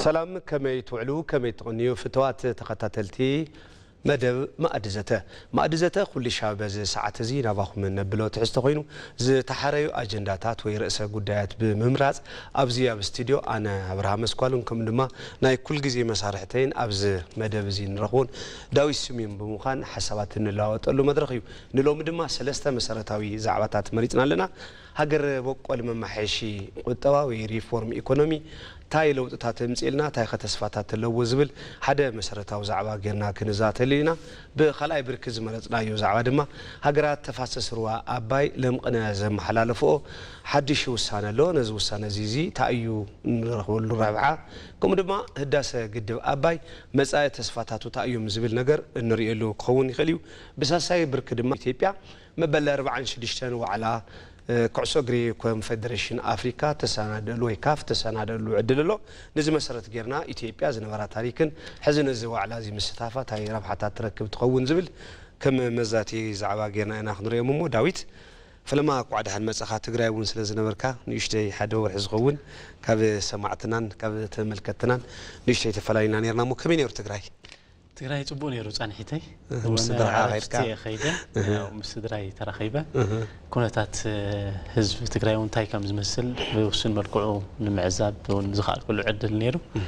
ሰላም፣ ከመይ ትውዕሉ፣ ከመይ ትቕንዩ ፍተዋት ተኸታተልቲ መደብ መኣዲ ዘተ። መኣዲ ዘተ ኩሉ ሻብ በዚ ሰዓት እዚ ናባኹም ነብሎ ትሕዝቶ ኮይኑ፣ ዝተሓረዩ ኣጀንዳታት ወይ ርእሰ ጉዳያት ብምምራጽ ኣብዚ ኣብ ስቱድዮ ኣነ ኣብርሃ መስኳልን ከም ድማ ናይ ኩል ግዜ መሳርሕተይን ኣብዚ መደብ እዚ ንረኽቦን ዳዊት ስዩም ብምዃን ሓሳባት እንለዋወጠሉ መድረኽ እዩ። ንሎሚ ድማ ሰለስተ መሰረታዊ ዛዕባታት መሪጽና ኣለና። ሃገር በቆል መማሓየሺ ቁጠባ ወይ ሪፎርም ኢኮኖሚ እንታይ ለውጥታት የምጽእልና፣ እንታይ ከ ተስፋታት ኣለዎ ዝብል ሓደ መሰረታዊ ዛዕባ ጌርና ክንዛተሉ ኢና። ብኻልኣይ ብርኪ ዝመረጽናዮ ዛዕባ ድማ ሃገራት ተፋሰስ ሩባ ኣባይ ለምቕነ ዘመሓላለፍኦ ሓድሽ ውሳነ ኣሎ። ነዚ ውሳነ እዚ እዚ እንታይ እዩ እንረኽበሉ ረብሓ፣ ከምኡ ድማ ህዳሰ ግድብ ኣባይ መጻኢ ተስፋታቱ እንታይ እዮም ዝብል ነገር እንርእየሉ ክኸውን ይኽእል እዩ። ብሳልሳይ ብርኪ ድማ ኢትዮጵያ መበል ኣርባዓን ሽዱሽተን ዋዕላ ኩዕሶ እግሪ ኮንፌደሬሽን ኣፍሪካ ተሰናደሉ ወይ ካፍ ተሰናደሉ ዕድል ኣሎ። ነዚ መሰረት ጌርና ኢትዮጵያ ዝነበራ ታሪክን ሕዚ ነዚ ዋዕላ እዚ ምስታፋ እንታይ ረብሓታት ትረክብ ትኸውን ዝብል ከም መዛቲ ዛዕባ ጌርና ኢና ክንሪኦም። እሞ ዳዊት፣ ፈለማ እኳ ደሓን መጻኻ። ትግራይ እውን ስለ ዝነበርካ ንእሽተይ ሓደ ወርሒ ዝኸውን ካብ ሰማዕትናን ካብ ተመልከትናን ንእሽተይ ተፈላለዩና ኔርና። እሞ ከመይ ነይሩ ትግራይ? ትግራይ ጽቡቕ ነይሩ ጻንሒተይ። እህ፣ ምስ እውን ስድራኻ ዓረፍቲ ከይድካ? እየ ከይደ። እህ። ያው ምስ ስድራይ ተራኺበ። እህ። ኩነታት፣ እ፣ ህዝቢ ትግራይ እውን እንታይ ከም ዝመስል ብውሱን መልክዑ ንምዕዛብ እውን ዝኸኣልኩሉ ዕድል ነይሩ። እህ።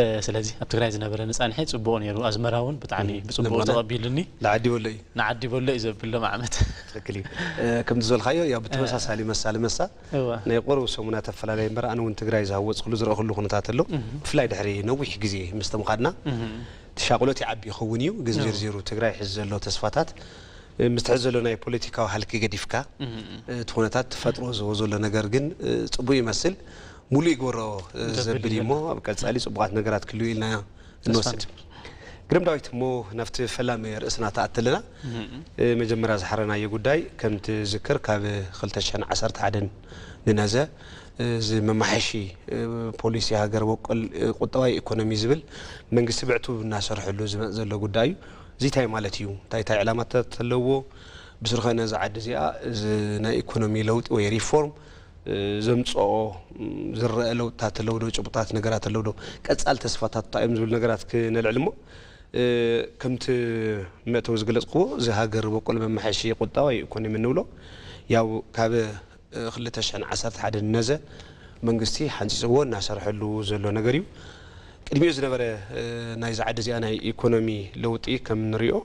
እ፣ ስለዚ ኣብ ትግራይ ዝነበረ ንጻንሒ ጽቡቕ ነይሩ። ኣዝመራ እውን ብጣዕሚ እህ። ብጽቡቕ ለምቕነ? ተቐቢሉኒ። ንዓዲ በሎ እዩ። ንዓዲ በሎ እዩ ዘብል ሎም ዓመት። ትኽክል እዩ። እ፣ ከምቲ ዝበልካዮ ያው ብተመሳሳሊ መሳ ልመሳ እወ። ናይ ቁሩብ ሰሙናት ኣፈላለየ እምበር ኣነ እውን ትግራይ ዝሃወፅኩሉ ዝረእኹሉ ኩነታት ኣሎ። እህ። ብፍላይ ድሕሪ ነዊሕ ግዜ ምስ ተምኻድና እህ። እቲ ሻቕሎት ይዓቢ ይኸውን እዩ፣ ግን እዎ። ዝርዝሩ ትግራይ ሕዚ ዘሎ ተስፋታት፣ እ፣ ምስቲ ሕዚ ዘሎ ናይ ፖለቲካዊ ሃልኪ ገዲፍካ፣ እህ። እ፣ እቲ ኩነታት ትፈጥሮ ዝዎ ዘሎ ነገር ግን፣ እ፣ ጽቡቕ ይመስል። ሙሉእ ይግበሮ፣ እ፣ ዘብል ዘብል እዩ እሞ፣ ዘሎ። ኣብ ቀጻሊ ጽቡቓት ነገራት ክህልዉ ኢልና ተስፋ እንወስድ። ንገብር። ግርም ዳዊት፣ እሞ ናብቲ ፈላሚ ርእስና ተኣቲ ኣለና። እህ። እ፣ መጀመርያ ዝሓረናዮ ጉዳይ፣ ከም ትዝክር፣ ካብ ክልተ ሽሕን ዓሰርተ ሓደን ንነዘ፣ እ፣ እዚ መማሓየሺ፣ እ፣ ፖሊሲ ሃገር በቆል፣ እ፣ ቁጠባዊ ኢኮኖሚ ዝብል መንግስቲ ብዕቱብ እናሰርሐሉ ዝመጽእ ዘሎ ጉዳይ እዩ። እዚ እንታይ ማለት እዩ? እንታይ እንታይ ዕላማታት ኣለዎ? ብስሩ ኸ ነዛ ዓዲ እዚኣ እዚ ናይ ኢኮኖሚ ለውጢ ወይ ሪፎርም፣ እ፣ ዘምጽኦ፣ ም፣ ዝረአ ለውጥታት ኣለዉ ዶ? ጭቡጣት ነገራት ኣለዉ ዶ? ቀጻሊ ተስፋታት እንታይ እዮም ዝብል ነገራት ክነልዕል እሞ፣ እ፣ ከምቲ መእተዊ ዝገለጽክዎ፣ እዚ ሃገር በቆል መማሓየሺ ቁጠባ ወይ ኢኮኖሚ እንብሎ፣ ያው ካብ፣ እ፣ ክልተ ሽሕን ዓሰርተ ሓደን ነዘ መንግስቲ ሓንጺጽዎ እናሰርሐሉ ዘሎ ነገር እዩ። ቅድሚኡ ዝነበረ፣ እ፣ ናይዛ ዓዲ እዚኣ ናይ ኢኮኖሚ ለውጢ ከም ንሪኦ፣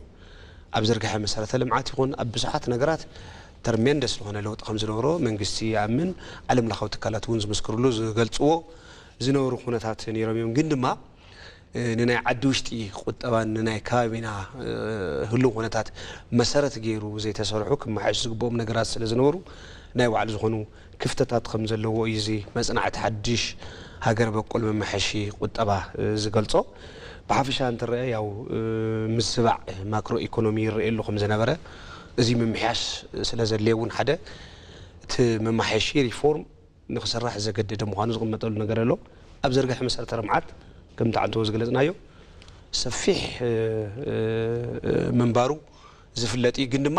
ኣብ ዝርግሐ መሰረተ ልምዓት ይኹን ኣብ ብዙሓት ነገራት ተርሜንደስ ዝኾነ ለውጢ ከም ዝነበሮ መንግስቲ ይኣምን፣ ዓለም ለኻዊ ትካላት እውን ዝምስክርሉ ዝገልጽዎ ዝነበሩ ኩነታት ነይሮም እዮም። ግን ድማ፣ እ፣ ንናይ ዓዲ ውሽጢ ቁጠባን ንናይ ከባቢና፣ እ፣ ህሉው ኩነታት መሰረት ገይሩ ዘይተሰርሑ ክመሓየሹ ዝግብኦም ነገራት ስለ ዝነበሩ ናይ ባዕሉ ዝኾኑ ክፍተታት ከም ዘለዎ እዩ እዚ መጽናዕቲ ሓድሽ ሃገር በቆል መመሓየሺ ቁጠባ፣ እ፣ ዝገልጾ። ብሓፈሻ እንትረአ ያው፣ እ፣ ምስባዕ ማክሮ ኢኮኖሚ ይረኣየሉ ከም ዝነበረ፣ እዚ ምምሕያሽ ስለ ዘድልየ እውን ሓደ እቲ መመሓየሺ ሪፎርም ንክስራሕ ዘገደደ ምዃኑ ዝቕመጠሉ ነገር ኣሎ። ኣብ ዘርግሐ መሰረተ ልምዓት ከምቲ ዓንተቦ ዝገለጽናዮ ሰፊሕ፣ እ፣ እ፣ እ፣ ምንባሩ ዝፍለጥ እዩ። ግን ድማ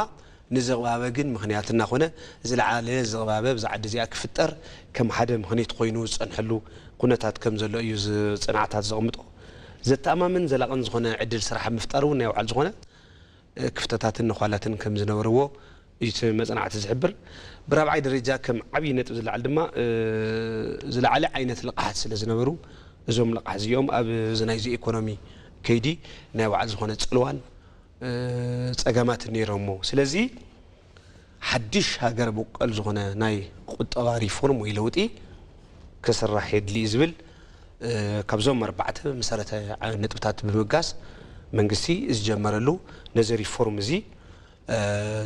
ንዝቕባበ ግን ምኽንያት እናኾነ ዝለዓለ ዝቕባበ ብዛ ዓዲ እዚኣ ክፍጠር ከም ሓደ ምኽንያት ኮይኑ ዝጸንሐሉ ኩነታት ከም ዘሎ እዩ እዚ ጽንዓታት ዘቕምጦ። ዘተኣማምን ዘላቕን ዝኾነ ዕድል ስራሕ ኣብ ምፍጣር እውን ናይ ባዕሉ ዝኾነ፣ እ፣ ክፍተታትን ነዃላትን ከም ዝነበርዎ እዩ እቲ መጽናዕቲ ዝሕብር። ብራብዓይ ደረጃ ከም ዓብዪ ነጥቢ ዝለዓል ድማ፣ እ፣ ዝለዓለ ዓይነት ልቕሓት ስለ ዝነበሩ እዞም ልቕሓት እዚኦም ኣብ እዚ ናይዚ ኢኮኖሚ ከይዲ ናይ ባዕሉ ዝኾነ ጽልዋን፣ እ፣ ጸገማትን ነይሮሞ። ስለዚ ሓድሽ ሃገር በቆል ዝኾነ ናይ ቁጠባ ሪፎርም ወይ ለውጢ ክስራሕ የድሊ እዩ ዝብል፣ እ፣ ካብዞም ኣርባዕተ መሰረታዊ ነጥብታት ብምብጋስ መንግስቲ ዝጀመረሉ ነዚ ሪፎርም እዚ፣ እ፣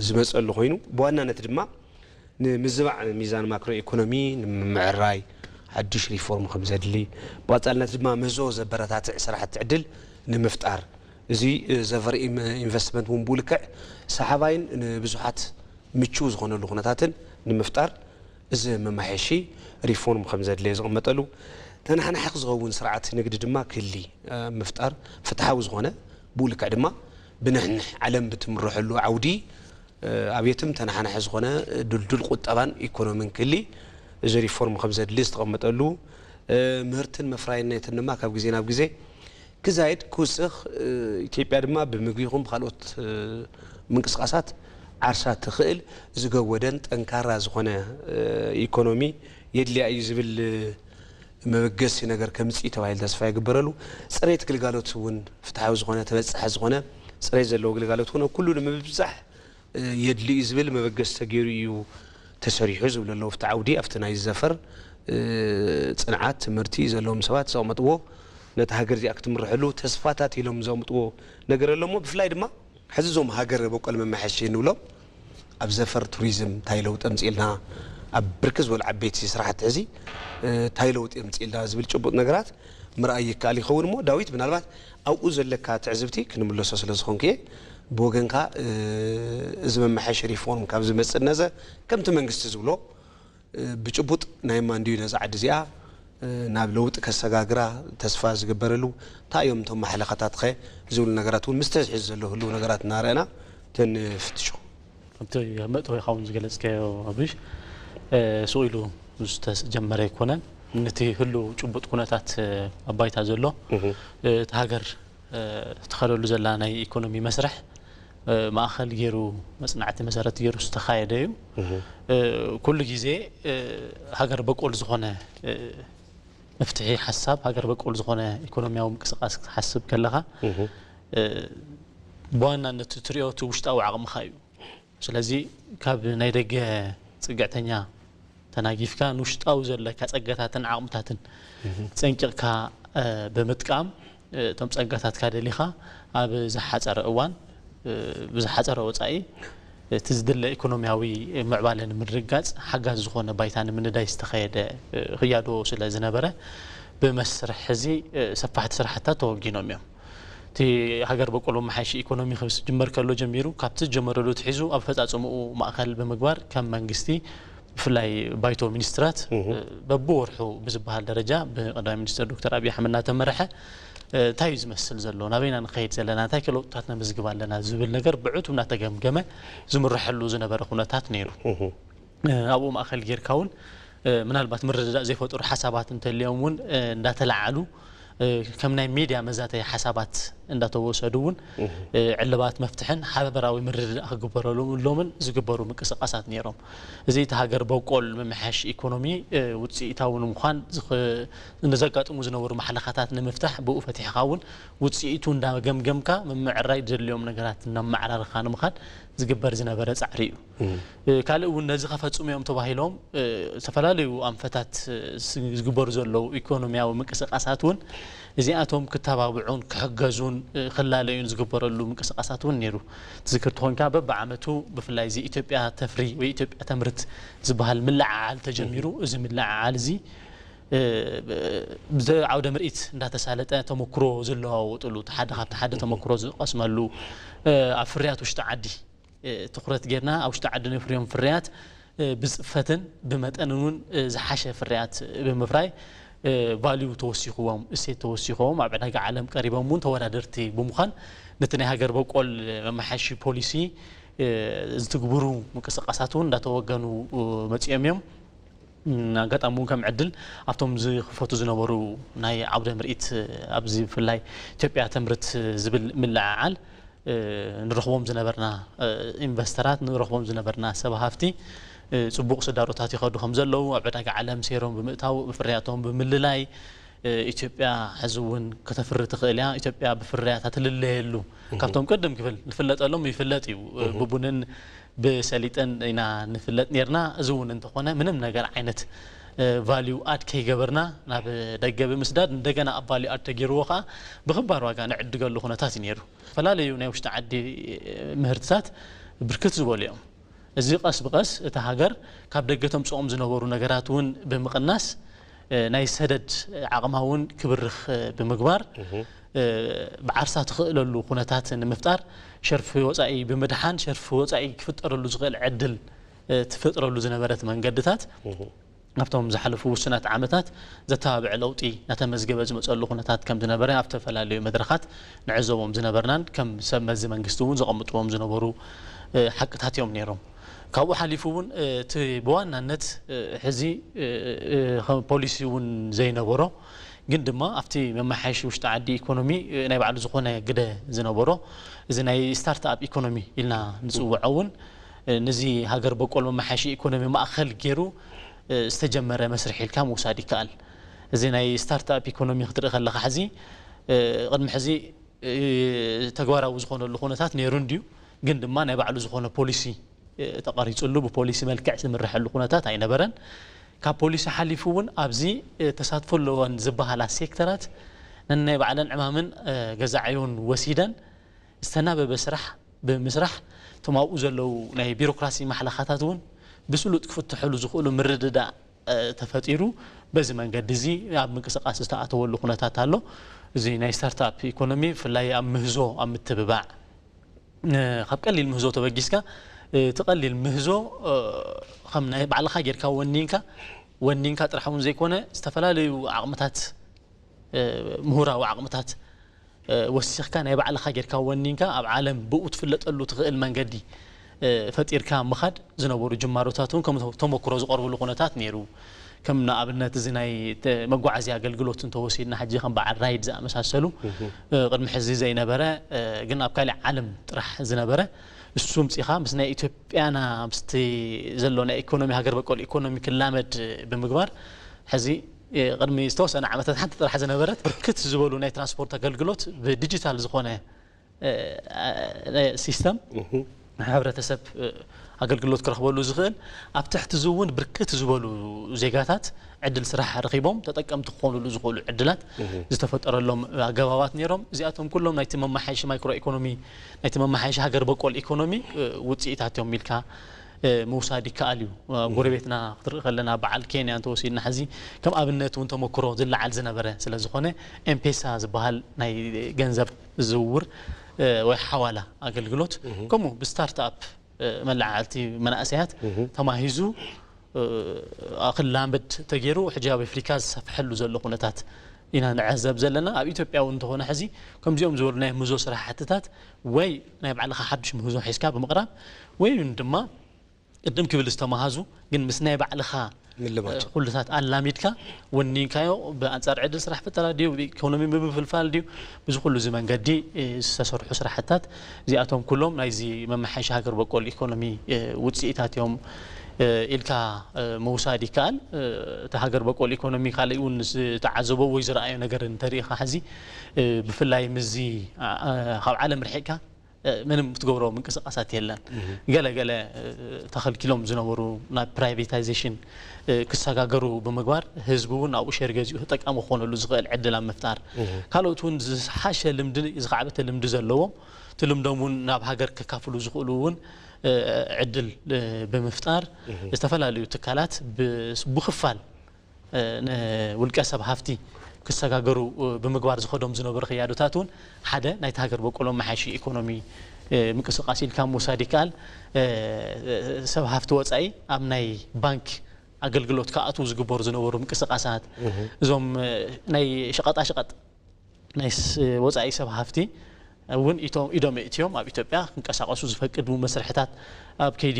ዝመፀሉ ኮይኑ ብዋናነት ድማ ንምዝባዕ ሚዛን ማክሮ ኢኮኖሚ ንምምዕራይ ሓዱሽ ሪፎርም ከም ዘድሊ፣ ብቐፃልነት ድማ ምህዞ ዘበረታትዕ ስራሕቲ ዕድል ንምፍጣር፣ እዚ ዘፈር ኢም-፣ ኢንቨስትመንት እውን ብኡ ልክዕ ሰሓባይን ንብዙሓት ምቹው ዝኾነሉ ኩነታትን ንምፍጣር እዚ መማሓየሺ ሪፎርም ከም ዘድለየ ዝቕመጠሉ፣ ተናሓናሒ ዝኸውን ስርዓት ንግዲ ድማ ክህሊ፣ እ፣ ምፍጣር ፍትሓዊ ዝኾነ፣ ብኡ ልክዕ ድማ ብንሕንሕ ዓለም ብትምረሐሉ ዓውዲ፣ እ፣ ኣብ የትም ተናሓናሒ ዝኾነ ድልዱል ቁጠባን ኢኮኖሚን ክህሊ እዚ ሪፎርም ከም ዘድሊ ዝተቐመጠሉ ምህርትን መፍራይነትን ድማ ካብ ግዜ ናብ ግዜ ክዛይድ ክውስኽ፣ ኢትዮጵያ ድማ ብምግቢ ይኹን ብካልኦት ምንቅስቃሳት ዓርሳ ትኽእል ዝገወደን ጠንካራ ዝኾነ ኢኮኖሚ የድልያ እዩ ዝብል መበገሲ ነገር ከምፅእ እዩ ተባሂሉ ተስፋ ይግበረሉ። ፅሬት ግልጋሎት እውን ፍትሓዊ ዝኾነ ተበፃሒ ዝኾነ ፅሬት ዘለዎ ግልጋሎት እውን ኣብ ኩሉ ንምብፃሕ የድሊ እዩ ዝብል መበገሲ ተገይሩ እዩ ተሰሪሑ ዝብሉ ኣለዉ። ኣብቲ ዓውዲ ኣብቲ ናይ ዘፈር ፅንዓት ትምህርቲ ዘለዎም ሰባት ዘቕመጥዎ ነቲ ሃገር እዚኣ ክትምርሐሉ ተስፋታት ኢሎም ዘቕምጥዎ ነገር ኣለሞ። ብፍላይ ድማ ሕዚ እዞም ሃገር በቆል መመሓየሺ ንብሎም ኣብ ዘፈር ቱሪዝም እንታይ ለውጢ ኣምፅእልና፣ ኣብ ብርክት ዝበሉ ዓበይቲ ስራሕቲ ሕዚ እንታይ ለውጢ ኣምፅእልና ዝብል ጭቡጥ ነገራት ምርኣይ ይከኣል ይኸውን። እሞ ዳዊት፣ ምናልባት ኣብኡ ዘለካ ትዕዝብቲ ክንምለሶ ስለ ዝኾንኩ እየ። ብወገንካ እዚ መመሓየሺ ሪፎርም ካብ ዝመፅእ ነዘ ከምቲ መንግስቲ ዝብሎ ብጭቡጥ ናይ ማን ድዩ ነዛ ዓዲ እዚኣ ናብ ለውጢ ከሰጋግራ ተስፋ ዝግበረሉ እንታይ እዮም እቶም ማሕለኻታት ኸ ዝብሉ ነገራት እውን ምስ ተዝሕዝ ዘሎ ህልው ነገራት እናረእና ተንፍትሾ። ከምቲ ኣብ መእተዊኻ እውን ዝገለፅካዮ ኣብሪሽ፣ ስቕ ኢሉ ዝተጀመረ ኣይኮነን። ነቲ ህልው ጭቡጥ ኩነታት ኣብ ባይታ ዘሎ እቲ ሃገር ትኸደሉ ዘላ ናይ ኢኮኖሚ መስርሕ ማእኸል ገይሩ መፅናዕቲ መሰረት ገይሩ ዝተኻየደ እዩ። ኩሉ ግዜ ሃገር በቆል ዝኾነ መፍትሒ ሓሳብ፣ ሃገር በቆል ዝኾነ ኢኮኖሚያዊ ምንቅስቃስ ክትሓስብ ከለኻ ብዋናነት ትሪኦ እቲ ውሽጣዊ ዓቕምኻ እዩ። ስለዚ ካብ ናይ ደገ ፅግዕተኛ ተናጊፍካ ንውሽጣዊ ዘለካ ፀጋታትን ዓቕምታትን ፀንቂቕካ ብምጥቃም እቶም ፀጋታትካ ደሊኻ ኣብ ዝሓፀረ እዋን ብዝሓፀረ ወፃኢ እቲ ዝድለ ኢኮኖሚያዊ ምዕባለ ንምርግጋፅ ሓጋዚ ዝኾነ ባይታ ንምንዳይ ዝተኸየደ ክያዶ ስለ ዝነበረ ብመስርሕ እዚ ሰፋሕቲ ስራሕታት ተወጊኖም እዮም። እቲ ሃገር በቆል መመሓየሺ ኢኮኖሚ ክጅመር ከሎ ጀሚሩ ካብቲ ዝጀመረሉ ኣትሒዙ ኣብ ኣፈፃፅምኡ ማእኸል ብምግባር ከም መንግስቲ ብፍላይ ባይቶ ሚኒስትራት በብወርሑ ብዝበሃል ደረጃ ብቀዳማይ ሚኒስትር ዶክተር ኣብይ ኣሕመድ እናተመረሐ እንታይ እዩ ዝመስል ዘሎ፣ ናበይና ንኸይድ ዘለና፣ እንታይ ከ ለውጥታት ነምዝግብ ኣለና ዝብል ነገር ብዕቱብ እናተገምገመ ዝምረሐሉ ዝነበረ ኩነታት ነይሩ። ኣብኡ ማእኸል ጌርካ እውን ምናልባት ምርድዳእ ዘይፈጥሩ ሓሳባት እንተልዮም እውን እንዳተለዓሉ ከም ናይ ሜድያ መዛተይ ሓሳባት እንዳተወሰዱ እውን ዕልባት መፍትሕን ሓበራዊ ምርድዳእ ክግበረሎምን ዝግበሩ ምቅስቃሳት ነይሮም። እዚ እቲ ሃገር በቆል ምምሕያሽ ኢኮኖሚ ውፅኢታዊ ንምዃን ንዘጋጥሙ ዝነበሩ ማሕለኻታት ንምፍታሕ ብኡ ፈቲሕኻ እውን ውፅኢቱ እንዳገምገምካ ምምዕራይ ዘድልዮም ነገራት እናመዓራረኻ ንምኻድ ዝግበር ዝነበረ ፃዕሪ እዩ። ካልእ እውን ነዚ ከፈፅሙ እዮም ተባሂሎም ዝተፈላለዩ ኣንፈታት ዝግበሩ ዘለዉ ኢኮኖሚያዊ ምንቅስቃሳት እውን እዚኣቶም ክተባብዑን ክሕገዙን ክላለዩን ዝግበረሉ ምንቅስቃሳት እውን ነይሩ። ትዝክር ተኾንካ በብዓመቱ ብፍላይ እዚ ኢትዮጵያ ተፍሪ ወይ ኢትዮጵያ ተምርት ዝበሃል ምልዓዓል ተጀሚሩ። እዚ ምልዓዓል እዚ ብዓውደ ምርኢት እንዳተሳለጠ ተመክሮ ዝለዋወጥሉ ሓደ ካብቲ ሓደ ተመክሮ ዝቐስመሉ ኣብ ፍርያት ውሽጢ ዓዲ ትኹረት ጌርና ኣብ ውሽጢ ዓዲ ነፍርዮም ፍርያት ብፅፈትን ብመጠንን እውን ዝሓሸ ፍርያት ብምፍራይ ቫልዩ ተወሲኽዎም እሴት ተወሲኽዎም ኣብ ዕዳጋ ዓለም ቀሪቦም እውን ተወዳደርቲ ብምዃን ነቲ ናይ ሃገር በቆል መመሓየሺ ፖሊሲ ዝትግብሩ ምንቅስቃሳት እውን እንዳተወገኑ መፂኦም እዮም። ኣጋጣሚ እውን ከም ዕድል ኣብቶም ዝኽፈቱ ዝነበሩ ናይ ዓውደ ምርኢት ኣብዚ ብፍላይ ኢትዮጵያ ተምርት ዝብል ምልዕዓል ንረኽቦም ዝነበርና ኢንቨስተራት ንረኽቦም ዝነበርና ሰብ ሃፍቲ ፅቡቕ ስዳሮታት ይኸዱ ከም ዘለዉ ኣብ ዕዳጋ ዓለም ሴሮም ብምእታው ፍርያቶም ብምልላይ ኢትዮጵያ ሕዚ እውን ከተፍሪ ትኽእል እያ። ኢትዮጵያ ብፍርያታ ትልለየሉ ካብቶም ቅድም ክብል ንፍለጠሎም ይፍለጥ እዩ። ብቡንን ብሰሊጥን ኢና ንፍለጥ ነርና። እዚ እውን እንተኾነ ምንም ነገር ዓይነት ቫልዩ ኣድ ከይገበርና ናብ ደገ ብምስዳድ እንደገና ኣብ ቫልዩ ኣድ ተገይርዎ ከዓ ብክባር ዋጋ ንዕድገሉ ኩነታት እዩ ነይሩ። ዝተፈላለዩ ናይ ውሽጢ ዓዲ ምህርትታት ብርክት ዝበሉ እዮም። እዚ ቀስ ብቐስ እታ ሃገር ካብ ደገ ተምፅኦም ዝነበሩ ነገራት እውን ብምቕናስ ናይ ሰደድ ዓቕማ እውን ክብርኽ ብምግባር ብዓርሳ ትኽእለሉ ኩነታት ንምፍጣር ሸርፊ ወፃኢ ብምድሓን ሸርፊ ወፃኢ ክፍጠረሉ ዝኽእል ዕድል ትፈጥረሉ ዝነበረት መንገድታት ኣብቶም ዝሓለፉ ውሱናት ዓመታት ዘተባብዐ ለውጢ እናተመዝገበ ዝመፀሉ ኩነታት ከም ዝነበረ ኣብ ዝተፈላለዩ መድረኻት ንዕዘቦም ዝነበርናን ከም ሰብ መዚ መንግስቲ እውን ዘቐምጥዎም ዝነበሩ ሓቅታት እዮም ነይሮም። ካብኡ ሓሊፉ እውን እቲ ብዋናነት ሕዚ ፖሊሲ እውን ዘይነበሮ ግን ድማ ኣብቲ መመሓየሺ ውሽጢ ዓዲ ኢኮኖሚ ናይ ባዕሉ ዝኾነ ግደ ዝነበሮ እዚ ናይ ስታርትኣፕ ኢኮኖሚ ኢልና ንፅውዖ እውን ነዚ ሃገር በቆል መመሓየሺ ኢኮኖሚ ማእኸል ገይሩ ዝተጀመረ መስርሕ ኢልካ ምውሳድ ይከኣል። እዚ ናይ ስታርትኣፕ ኢኮኖሚ ክትርኢ ከለኻ ሕዚ ቅድሚ ሕዚ ተግባራዊ ዝኾነሉ ኩነታት ነይሩ እንድዩ፣ ግን ድማ ናይ ባዕሉ ዝኾነ ፖሊሲ ተቐሪፅሉ ብፖሊሲ መልክዕ ዝምርሐሉ ኩነታት ኣይነበረን። ካብ ፖሊሲ ሓሊፉ እውን ኣብዚ ተሳትፎ ኣለወን ዝበሃላ ሴክተራት ነናይ ባዕለን ዕማምን ገዛዓዮን ወሲደን ዝተናበበ ስራሕ ብምስራሕ እቶም ኣብኡ ዘለዉ ናይ ቢሮክራሲ ማሕለኻታት እውን ብስሉጥ ክፍትሐሉ ዝኽእሉ ምርድዳእ ተፈጢሩ በዚ መንገዲ እዚ ኣብ ምንቅስቃስ ዝተኣተወሉ ኩነታት ኣሎ። እዚ ናይ ስታርትኣፕ ኢኮኖሚ ብፍላይ ኣብ ምህዞ ኣብ ምትብባዕ ካብ ቀሊል ምህዞ ተበጊስካ እቲ ቀሊል ምህዞ ከም ናይ ባዕልኻ ጌርካ ወኒንካ ወኒንካ ጥራሕ እውን ዘይኮነ ዝተፈላለዩ ዓቕምታት ምሁራዊ ዓቕምታት ወሲኽካ ናይ ባዕልኻ ጌርካ ወኒንካ ኣብ ዓለም ብኡ ትፍለጠሉ ትኽእል መንገዲ ፈጢርካ ምኻድ ዝነበሩ ጅማሮታት እውን ከም ተመክሮ ዝቐርብሉ ኩነታት ነይሩ። ከም ንኣብነት እዚ ናይ መጓዓዝያ ኣገልግሎት እንተወሲድና ሕጂ ከም በዓል ራይድ ዝኣመሳሰሉ ቅድሚ ሕዚ ዘይነበረ ግን ኣብ ካሊእ ዓለም ጥራሕ ዝነበረ እሱ ምፂኻ ምስ ናይ ኢትዮጵያና ምስቲ ዘሎ ናይ ኢኮኖሚ ሃገር በቆል ኢኮኖሚ ክላመድ ብምግባር ሕዚ ቅድሚ ዝተወሰነ ዓመታት ሓንቲ ጥራሕ ዝነበረት ብርክት ዝበሉ ናይ ትራንስፖርት ኣገልግሎት ብዲጂታል ዝኾነ ሲስተም ንሕብረተሰብ ኣገልግሎት ክረኽበሉ ዝኽእል ኣብ ትሕቲ እዚ እውን ብርክት ዝበሉ ዜጋታት ዕድል ስራሕ ረኺቦም ተጠቀምቲ ክኾኑሉ ዝኽእሉ ዕድላት ዝተፈጠረሎም ኣገባባት ነይሮም። እዚኣቶም ኩሎም ናይቲ መመሓየሺ ማይክሮ ኢኮኖሚ ናይቲ መመሓየሺ ሃገር በቆል ኢኮኖሚ ውፅኢታት እዮም ኢልካ ምውሳድ ይከኣል እዩ። ጎረቤትና ክትርኢ ከለና በዓል ኬንያ እንተወሲድና ሕዚ ከም ኣብነት እውን ተመክሮ ዝለዓል ዝነበረ ስለ ዝኾነ ኤምፔሳ ዝበሃል ናይ ገንዘብ ዝውውር ወይ ሓዋላ ኣገልግሎት ከምኡ ብስታርትኣፕ መለዓዕልቲ መናእሰያት ተማሂዙ ክላመድ ተገይሩ ሕጂ ኣብ ኣፍሪካ ዝሰፍሐሉ ዘሎ ኩነታት ኢና ንዕዘብ ዘለና። ኣብ ኢትዮጵያ እውን እንተኾነ ሕዚ ከምዚኦም ዝበሉ ናይ ምህዞ ስራሕትታት ወይ ናይ ባዕልኻ ሓዱሽ ምህዞ ሒዝካ ብምቕራብ ወይ እውን ድማ ቅድም ክብል ዝተመሃዙ ግን ምስ ናይ ባዕልኻ ምልማድ ኩሉታት ኣላሚድካ ወኒንካዮ ብኣንፃር ዕድል ስራሕ ፈጠራ ድዩ ብኢኮኖሚ ብምፍልፋል ድዩ ብዙ ኩሉ እዚ መንገዲ ዝተሰርሑ ስራሕታት እዚኣቶም ኩሎም ናይዚ መመሓየሺ ሃገር በቆል ኢኮኖሚ ውፅኢታት እዮም ኢልካ ምውሳድ ይከኣል። እቲ ሃገር በቆል ኢኮኖሚ ካልእ እውን ዝተዓዘቦ ወይ ዝረኣዮ ነገር እንተሪኢኻ ሕዚ ብፍላይ ምስዚ ካብ ዓለም ርሒቕካ ምንም ክትገብሮ ምንቅስቃሳት የለን። ገለ ገለ ተኸልኪሎም ዝነበሩ ናብ ፕራይቬታይዜሽን ክሰጋገሩ ብምግባር ህዝቢ እውን ኣብኡ ሼር ገዚኡ ተጠቃሚ ክኾነሉ ዝኽእል ዕድል ኣብ ምፍጣር ካልኦት እውን ዝሓሸ ልምዲ ዝኸዕበተ ልምዲ ዘለዎም እቲ ልምዶም እውን ናብ ሃገር ከካፍሉ ዝኽእሉ እውን ዕድል ብምፍጣር ዝተፈላለዩ ትካላት ብክፋል ንውልቀ ሰብ ሃፍቲ ክሰጋገሩ ብምግባር ዝኸዶም ዝነበሩ ክያዶታት እውን ሓደ ናይቲ ሃገር በቆሎም መሓይሺ ኢኮኖሚ ምንቅስቃስ ኢልካ ምውሳድ ይከኣል። ሰብ ሃፍቲ ወፃኢ ኣብ ናይ ባንክ ኣገልግሎት ክኣትዉ ዝግበሩ ዝነበሩ ምንቅስቃሳት እዞም ናይ ሸቐጣሸቐጥ ናይ ወፃኢ ሰብ ሃፍቲ እውን ኢዶም የእትዮም ኣብ ኢትዮጵያ ክንቀሳቀሱ ዝፈቅዱ መስርሕታት ኣብ ከይዲ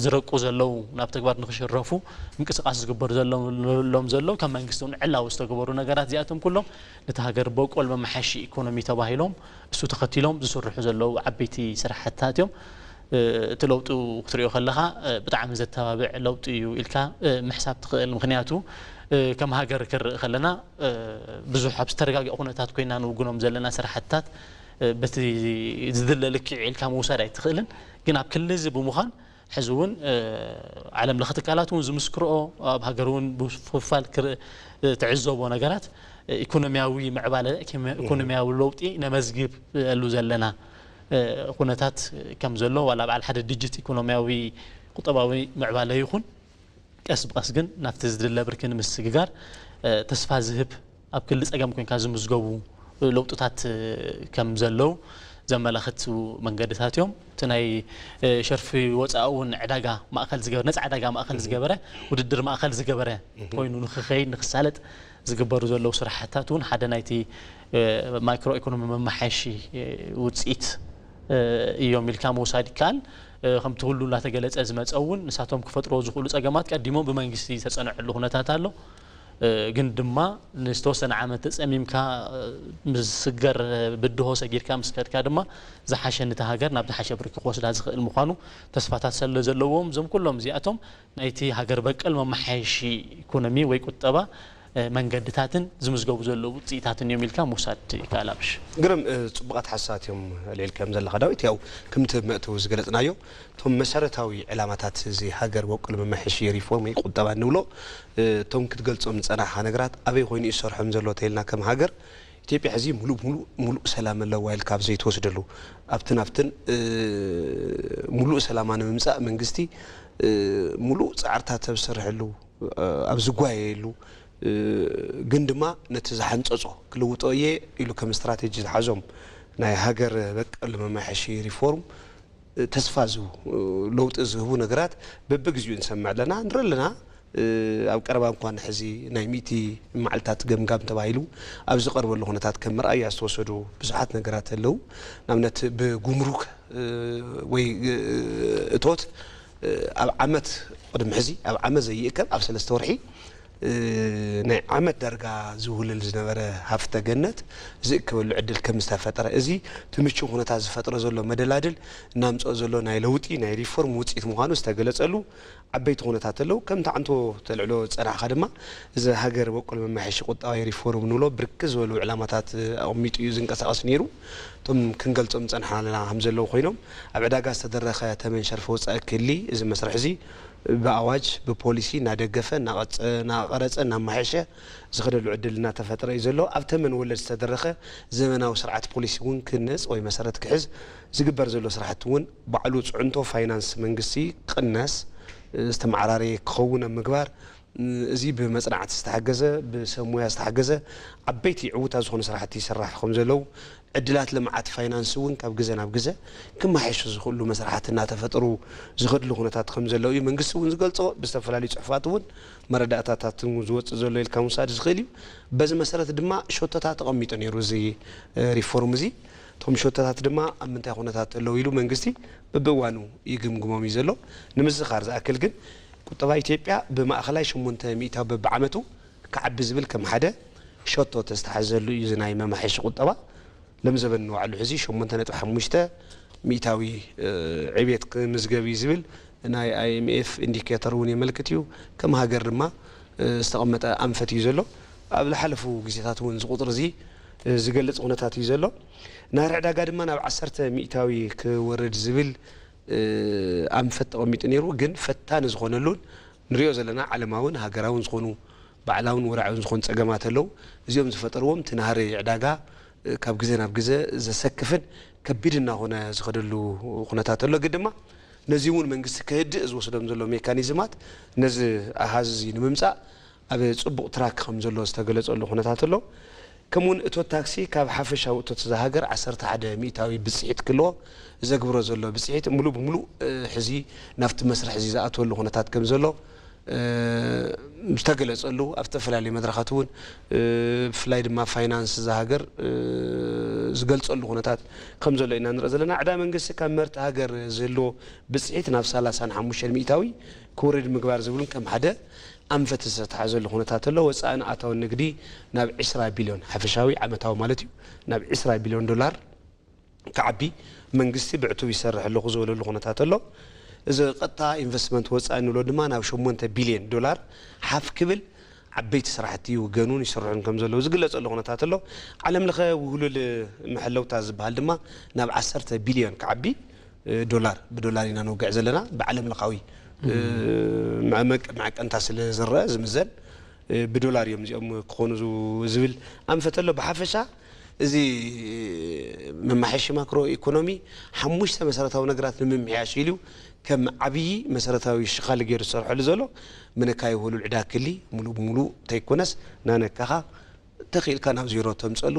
ዝረቁ ዘለዉ ናብ ተግባር ንክሽረፉ ምንቅስቃስ ዝግበሩ ዘለዎም ዘለዉ ከም መንግስቲ እውን ዕላዊ ዝተገበሩ ነገራት እዚኣቶም ኩሎም ነቲ ሃገር በቆል መመሓየሺ ኢኮኖሚ ተባሂሎም እሱ ተኸቲሎም ዝስርሑ ዘለዉ ዓበይቲ ስራሕትታት እዮም። እቲ ለውጢ ክትሪኦ ከለኻ ብጣዕሚ ዘተባብዕ ለውጢ እዩ ኢልካ ምሕሳብ ትኽእል። ምክንያቱ ከም ሃገር ክርኢ ከለና ብዙሕ ኣብ ዝተረጋግአ ኩነታት ኮይና ንውግኖም ዘለና ስራሕትታት በቲ ዝድለ ልክዕ ኢልካ ምውሳድ ኣይትኽእልን። ግን ኣብ ክሊ እዚ ብምዃን ሕዚ እውን ዓለም ለኸ ትካላት እውን ዝምስክርኦ ኣብ ሃገር እውን ብፍፋል ትዕዘቦ ነገራት ኢኮኖሚያዊ ምዕባለ ኢኮኖሚያዊ ለውጢ ነመዝግብ ሉ ዘለና ኩነታት ከም ዘሎ ዋላ በዓል ሓደ ድጅት ኢኮኖሚያዊ ቁጠባዊ ምዕባለ ይኹን ቀስ ብቀስ ግን ናብቲ ዝድለ ብርኪ ንምስግጋር ተስፋ ዝህብ ኣብ ክሊ ፀገም ኮንካ ዝምዝገቡ ለውጥታት ከም ዘለዉ ዘመላኽቱ መንገድታት እዮም። እቲ ናይ ሸርፊ ወፃኢ እውን ዕዳጋ ማእኸል ዝገበረ ነፃ ዕዳጋ ማእኸል ዝገበረ ውድድር ማእኸል ዝገበረ ኮይኑ ንክኸይድ ንክሳለጥ ዝግበሩ ዘለዉ ስራሕትታት እውን ሓደ ናይቲ ማይክሮ ኢኮኖሚ መመሓየሺ ውፅኢት እዮም ኢልካ ምውሳድ ይከኣል። ከምቲ ኩሉ እናተገለጸ ዝመጸ እውን ንሳቶም ክፈጥሮ ዝኽእሉ ጸገማት ቀዲሞም ብመንግስቲ ዝተጸንዐሉ ኩነታት ኣሎ። ግን ድማ ንዝተወሰነ ዓመት ተጸሚምካ ምስ ስገር ብድሆ ሰጊርካ ምስ ከድካ ድማ ዝሓሸ ነታ ሃገር ናብ ዝሓሸ ብርኪ ክወስዳ ዝኽእል ምዃኑ ተስፋታት ስለ ዘለዎም እዞም ኩሎም እዚኣቶም ናይቲ ሃገር በቀል መመሓየሺ ኢኮኖሚ ወይ ቁጠባ መንገድታትን ዝምዝገቡ ዘለዉ ውፅኢታትን እዮም ኢልካ ምውሳድ ይከኣል። ኣብሽ ግርም ጽቡቓት ሓሳባት እዮም ኣልዒልካዮም ዘለኻ ዳዊት። ያው ከምቲ መእተዊ ዝገለጽናዮ እቶም መሰረታዊ ዕላማታት እዚ ሃገር በቁል መመሐሺ ሪፎርም ወይ ቁጠባ እንብሎ እቶም ክትገልጾም ዝጸናሕኻ ነገራት ኣበይ ኮይኑ እዩ ዝሰርሖም ዘሎ ተይልና ከም ሃገር ኢትዮጵያ ሕዚ ሙሉእ ሙሉእ ሙሉእ ሰላም ኣለዋ ኢልካ ኣብ ዘይትወስደሉ ኣብትን ኣብትን ሙሉእ ሰላማ ንምምጻእ መንግስቲ ሙሉእ ጻዕርታት ኣብ ዝሰርሐሉ ኣብ ዝጓየየሉ ግን ድማ ነቲ ዝሓንጸጾ ክልውጦ እየ ኢሉ ከም ስትራቴጂ ዝሓዞም ናይ ሃገር በቀል መመሐሺ ሪፎርም ተስፋ ዝህቡ ለውጢ ዝህቡ ነገራት በብግዚኡ ንሰምዕ ኣለና ንርኢ ኣለና። ኣብ ቀረባ እንኳን ሕዚ ናይ ሚእቲ መዓልታት ገምጋም ተባሂሉ ኣብ ዝቐርበሉ ኩነታት ከም መርኣያ ዝተወሰዱ ብዙሓት ነገራት ኣለዉ። ንኣብነት ብጉምሩክ ወይ እቶት ኣብ ዓመት ቅድሚ ሕዚ ኣብ ዓመት ዘይእከብ ኣብ ሰለስተ ወርሒ ናይ ዓመት ዳርጋ ዝውህልል ዝነበረ ሃፍተ ገነት ዝእከበሉ ዕድል ከም ዝተፈጠረ እዚ እቲ ምቹው ኩነታት ዝፈጥሮ ዘሎ መደላድል እናምፅኦ ዘሎ ናይ ለውጢ ናይ ሪፎርም ውፅኢት ምዃኑ ዝተገለፀሉ ዓበይቲ ኩነታት ኣለዉ። ከምቲ ዓንቶ ተልዕሎ ዝፀናሕካ ድማ እዚ ሃገር በቆል መመሓየሺ ቁጠባዊ ሪፎርም ንብሎ ብርክት ዝበሉ ዕላማታት ኣቐሚጡ እዩ ዝንቀሳቐስ ነይሩ። እቶም ክንገልፆም ዝፀናሕና ኣለና ከም ዘለዉ ኮይኖም ኣብ ዕዳጋ ዝተደረኸ ተመን ሸርፊ ወፃኢ ክሊ እዚ መስርሕ እዚ ብኣዋጅ ብፖሊሲ እናደገፈ እናቐረፀ እናማሓየሸ ዝኸደሉ ዕድል እናተፈጠረ እዩ ዘሎ። ኣብ ተመን ወለድ ዝተደረኸ ዘመናዊ ስርዓት ፖሊሲ እውን ክህነፅ ወይ መሰረት ክሕዝ ዝግበር ዘሎ ስራሕቲ እውን ባዕሉ ፅዕንቶ ፋይናንስ መንግስቲ ክቕነስ ዝተመዓራረየ ክኸውን ኣብ ምግባር እዚ ብመፅናዕቲ ዝተሓገዘ ብሰብ ሞያ ዝተሓገዘ ዓበይቲ ዕውታት ዝኾኑ ስራሕቲ ይስራሕ ከም ዘለዉ ዕድላት ልምዓት ፋይናንስ እውን ካብ ግዘ ናብ ግዘ ክመሓየሹ ዝኽእሉ መስራሓት እናተፈጠሩ ዝኸድሉ ኩነታት ከም ዘለዉ እዩ መንግስቲ እውን ዝገልፆ። ብዝተፈላለዩ ፅሑፋት እውን መረዳእታታት እውን ዝወፅእ ዘሎ ኢልካ ምውሳድ ዝኽእል እዩ። በዚ መሰረት ድማ ሸቶታት ተቐሚጡ ነይሩ እዚ ሪፎርም እዚ። እቶም ሸቶታት ድማ ኣብ ምንታይ ኩነታት ኣለዉ ኢሉ መንግስቲ በብእዋኑ ይግምግሞም እዩ ዘሎ። ንምዝኻር ዝኣክል ግን ቁጠባ ኢትዮጵያ ብማእኸላይ ሸሞንተ ሚእታዊ በብዓመቱ ክዓቢ ዝብል ከም ሓደ ሸቶ ተዝተሓዘሉ እዩ እዚ ናይ መማሓየሺ ቁጠባ። ሎም ዘበን ንባዕሉ ሕዚ ሸሞንተ ነጥቢ ሓሙሽተ ሚእታዊ ዕብየት ክምዝገብ እዩ ዝብል ናይ ኣይኤምኤፍ ኢንዲኬተር እውን የመልክት እዩ። ከም ሃገር ድማ ዝተቐመጠ ኣንፈት እዩ ዘሎ። ኣብ ዝሓለፉ ግዜታት እውን እዚ ቁፅሪ እዚ ዝገልፅ ኩነታት እዩ ዘሎ። ናህሪ ዕዳጋ ድማ ናብ ዓሰርተ ሚእታዊ ክወርድ ዝብል ኣንፈት ተቐሚጡ ነይሩ። ግን ፈታኒ ዝኾነሉን ንሪኦ ዘለና ዓለማውን ሃገራውን ዝኾኑ ባዕላውን ወርዓውን ዝኾኑ ፀገማት ኣለዉ። እዚኦም ዝፈጠርዎም እቲ ናህሪ ዕዳጋ ካብ ግዘ ናብ ግዘ ዘሰክፍን ከቢድ እናኾነ ዝኸደሉ ኩነታት ኣሎ። ግን ድማ ነዚ እውን መንግስቲ ክህድእ ዝወስዶም ዘሎ ሜካኒዝማት ነዚ ኣሃዝ እዚ ንምምፃእ ኣብ ፅቡቕ ትራክ ከም ዘሎ ዝተገለፀሉ ኩነታት ኣሎ። ከምኡውን እቶት ታክሲ ካብ ሓፈሻዊ እቶት እዛ ሃገር ዓሰርተ ሓደ ሚእታዊ ብፅሒት ክልዎ ዘግብሮ ዘሎ ብፅሒት ሙሉእ ብሙሉእ ሕዚ ናብቲ መስርሕ እዚ ዝኣትወሉ ኩነታት ከም ዘሎ ዝተገለፀሉ ኣብ ዝተፈላለዩ መድረኻት እውን ብፍላይ ድማ ፋይናንስ እዛ ሃገር ዝገልፀሉ ኩነታት ከም ዘሎ ኢና ንርኢ ዘለና። ዕዳ መንግስቲ ካብ ምህርቲ ሃገር ዝህልዎ ብፅሒት ናብ ሰላሳን ሓሙሽተን ሚእታዊ ክወርድ ምግባር ዝብሉን ከም ሓደ ኣንፈት ዝተታሓዘሉ ኩነታት ኣሎ። ወፃእን ኣታውን ንግዲ ናብ ዕስራ ቢልዮን ሓፈሻዊ ዓመታዊ ማለት እዩ ናብ ዕስራ ቢልዮን ዶላር ክዓቢ መንግስቲ ብዕቱብ ይሰርሕ ኣለኹ ዝበለሉ ኩነታት ኣሎ። እዚ ቀጥታ ኢንቨስትመንት ወፃኢ ንብሎ ድማ ናብ ሸሞንተ ቢልዮን ዶላር ሓፍ ክብል ዓበይቲ ስራሕቲ ይውገኑን ይስርሑን ከም ዘለዉ ዝግለፀሉ ኩነታት ኣሎ። ዓለም ለኸ ውህሉል መሐለውታ ዝበሃል ድማ ናብ ዓሰርተ ቢልዮን ክዓቢ ዶላር ብዶላር ኢና ንውግዕ ዘለና ብዓለም ለኻዊ መዐቀንታ ስለ ዝረአ ዝምዘን ብዶላር እዮም እዚኦም ክኾኑ ዝብል ኣንፈት ኣሎ። ብሓፈሻ እዚ መማሓየሺ ማክሮ ኢኮኖሚ ሓሙሽተ መሰረታዊ ነገራት ንምምሕያሽ ኢሉ ከም ዓብዪ መሰረታዊ ሽኻሊ ገይሩ ዝሰርሐሉ ዘሎ ምንካይ ውህሉል ዕዳ ክሊ ሙሉእ ብሙሉእ እንተይኮነስ ናነካኻ ተኽኢልካ ናብ ዜሮ ተምፀሉ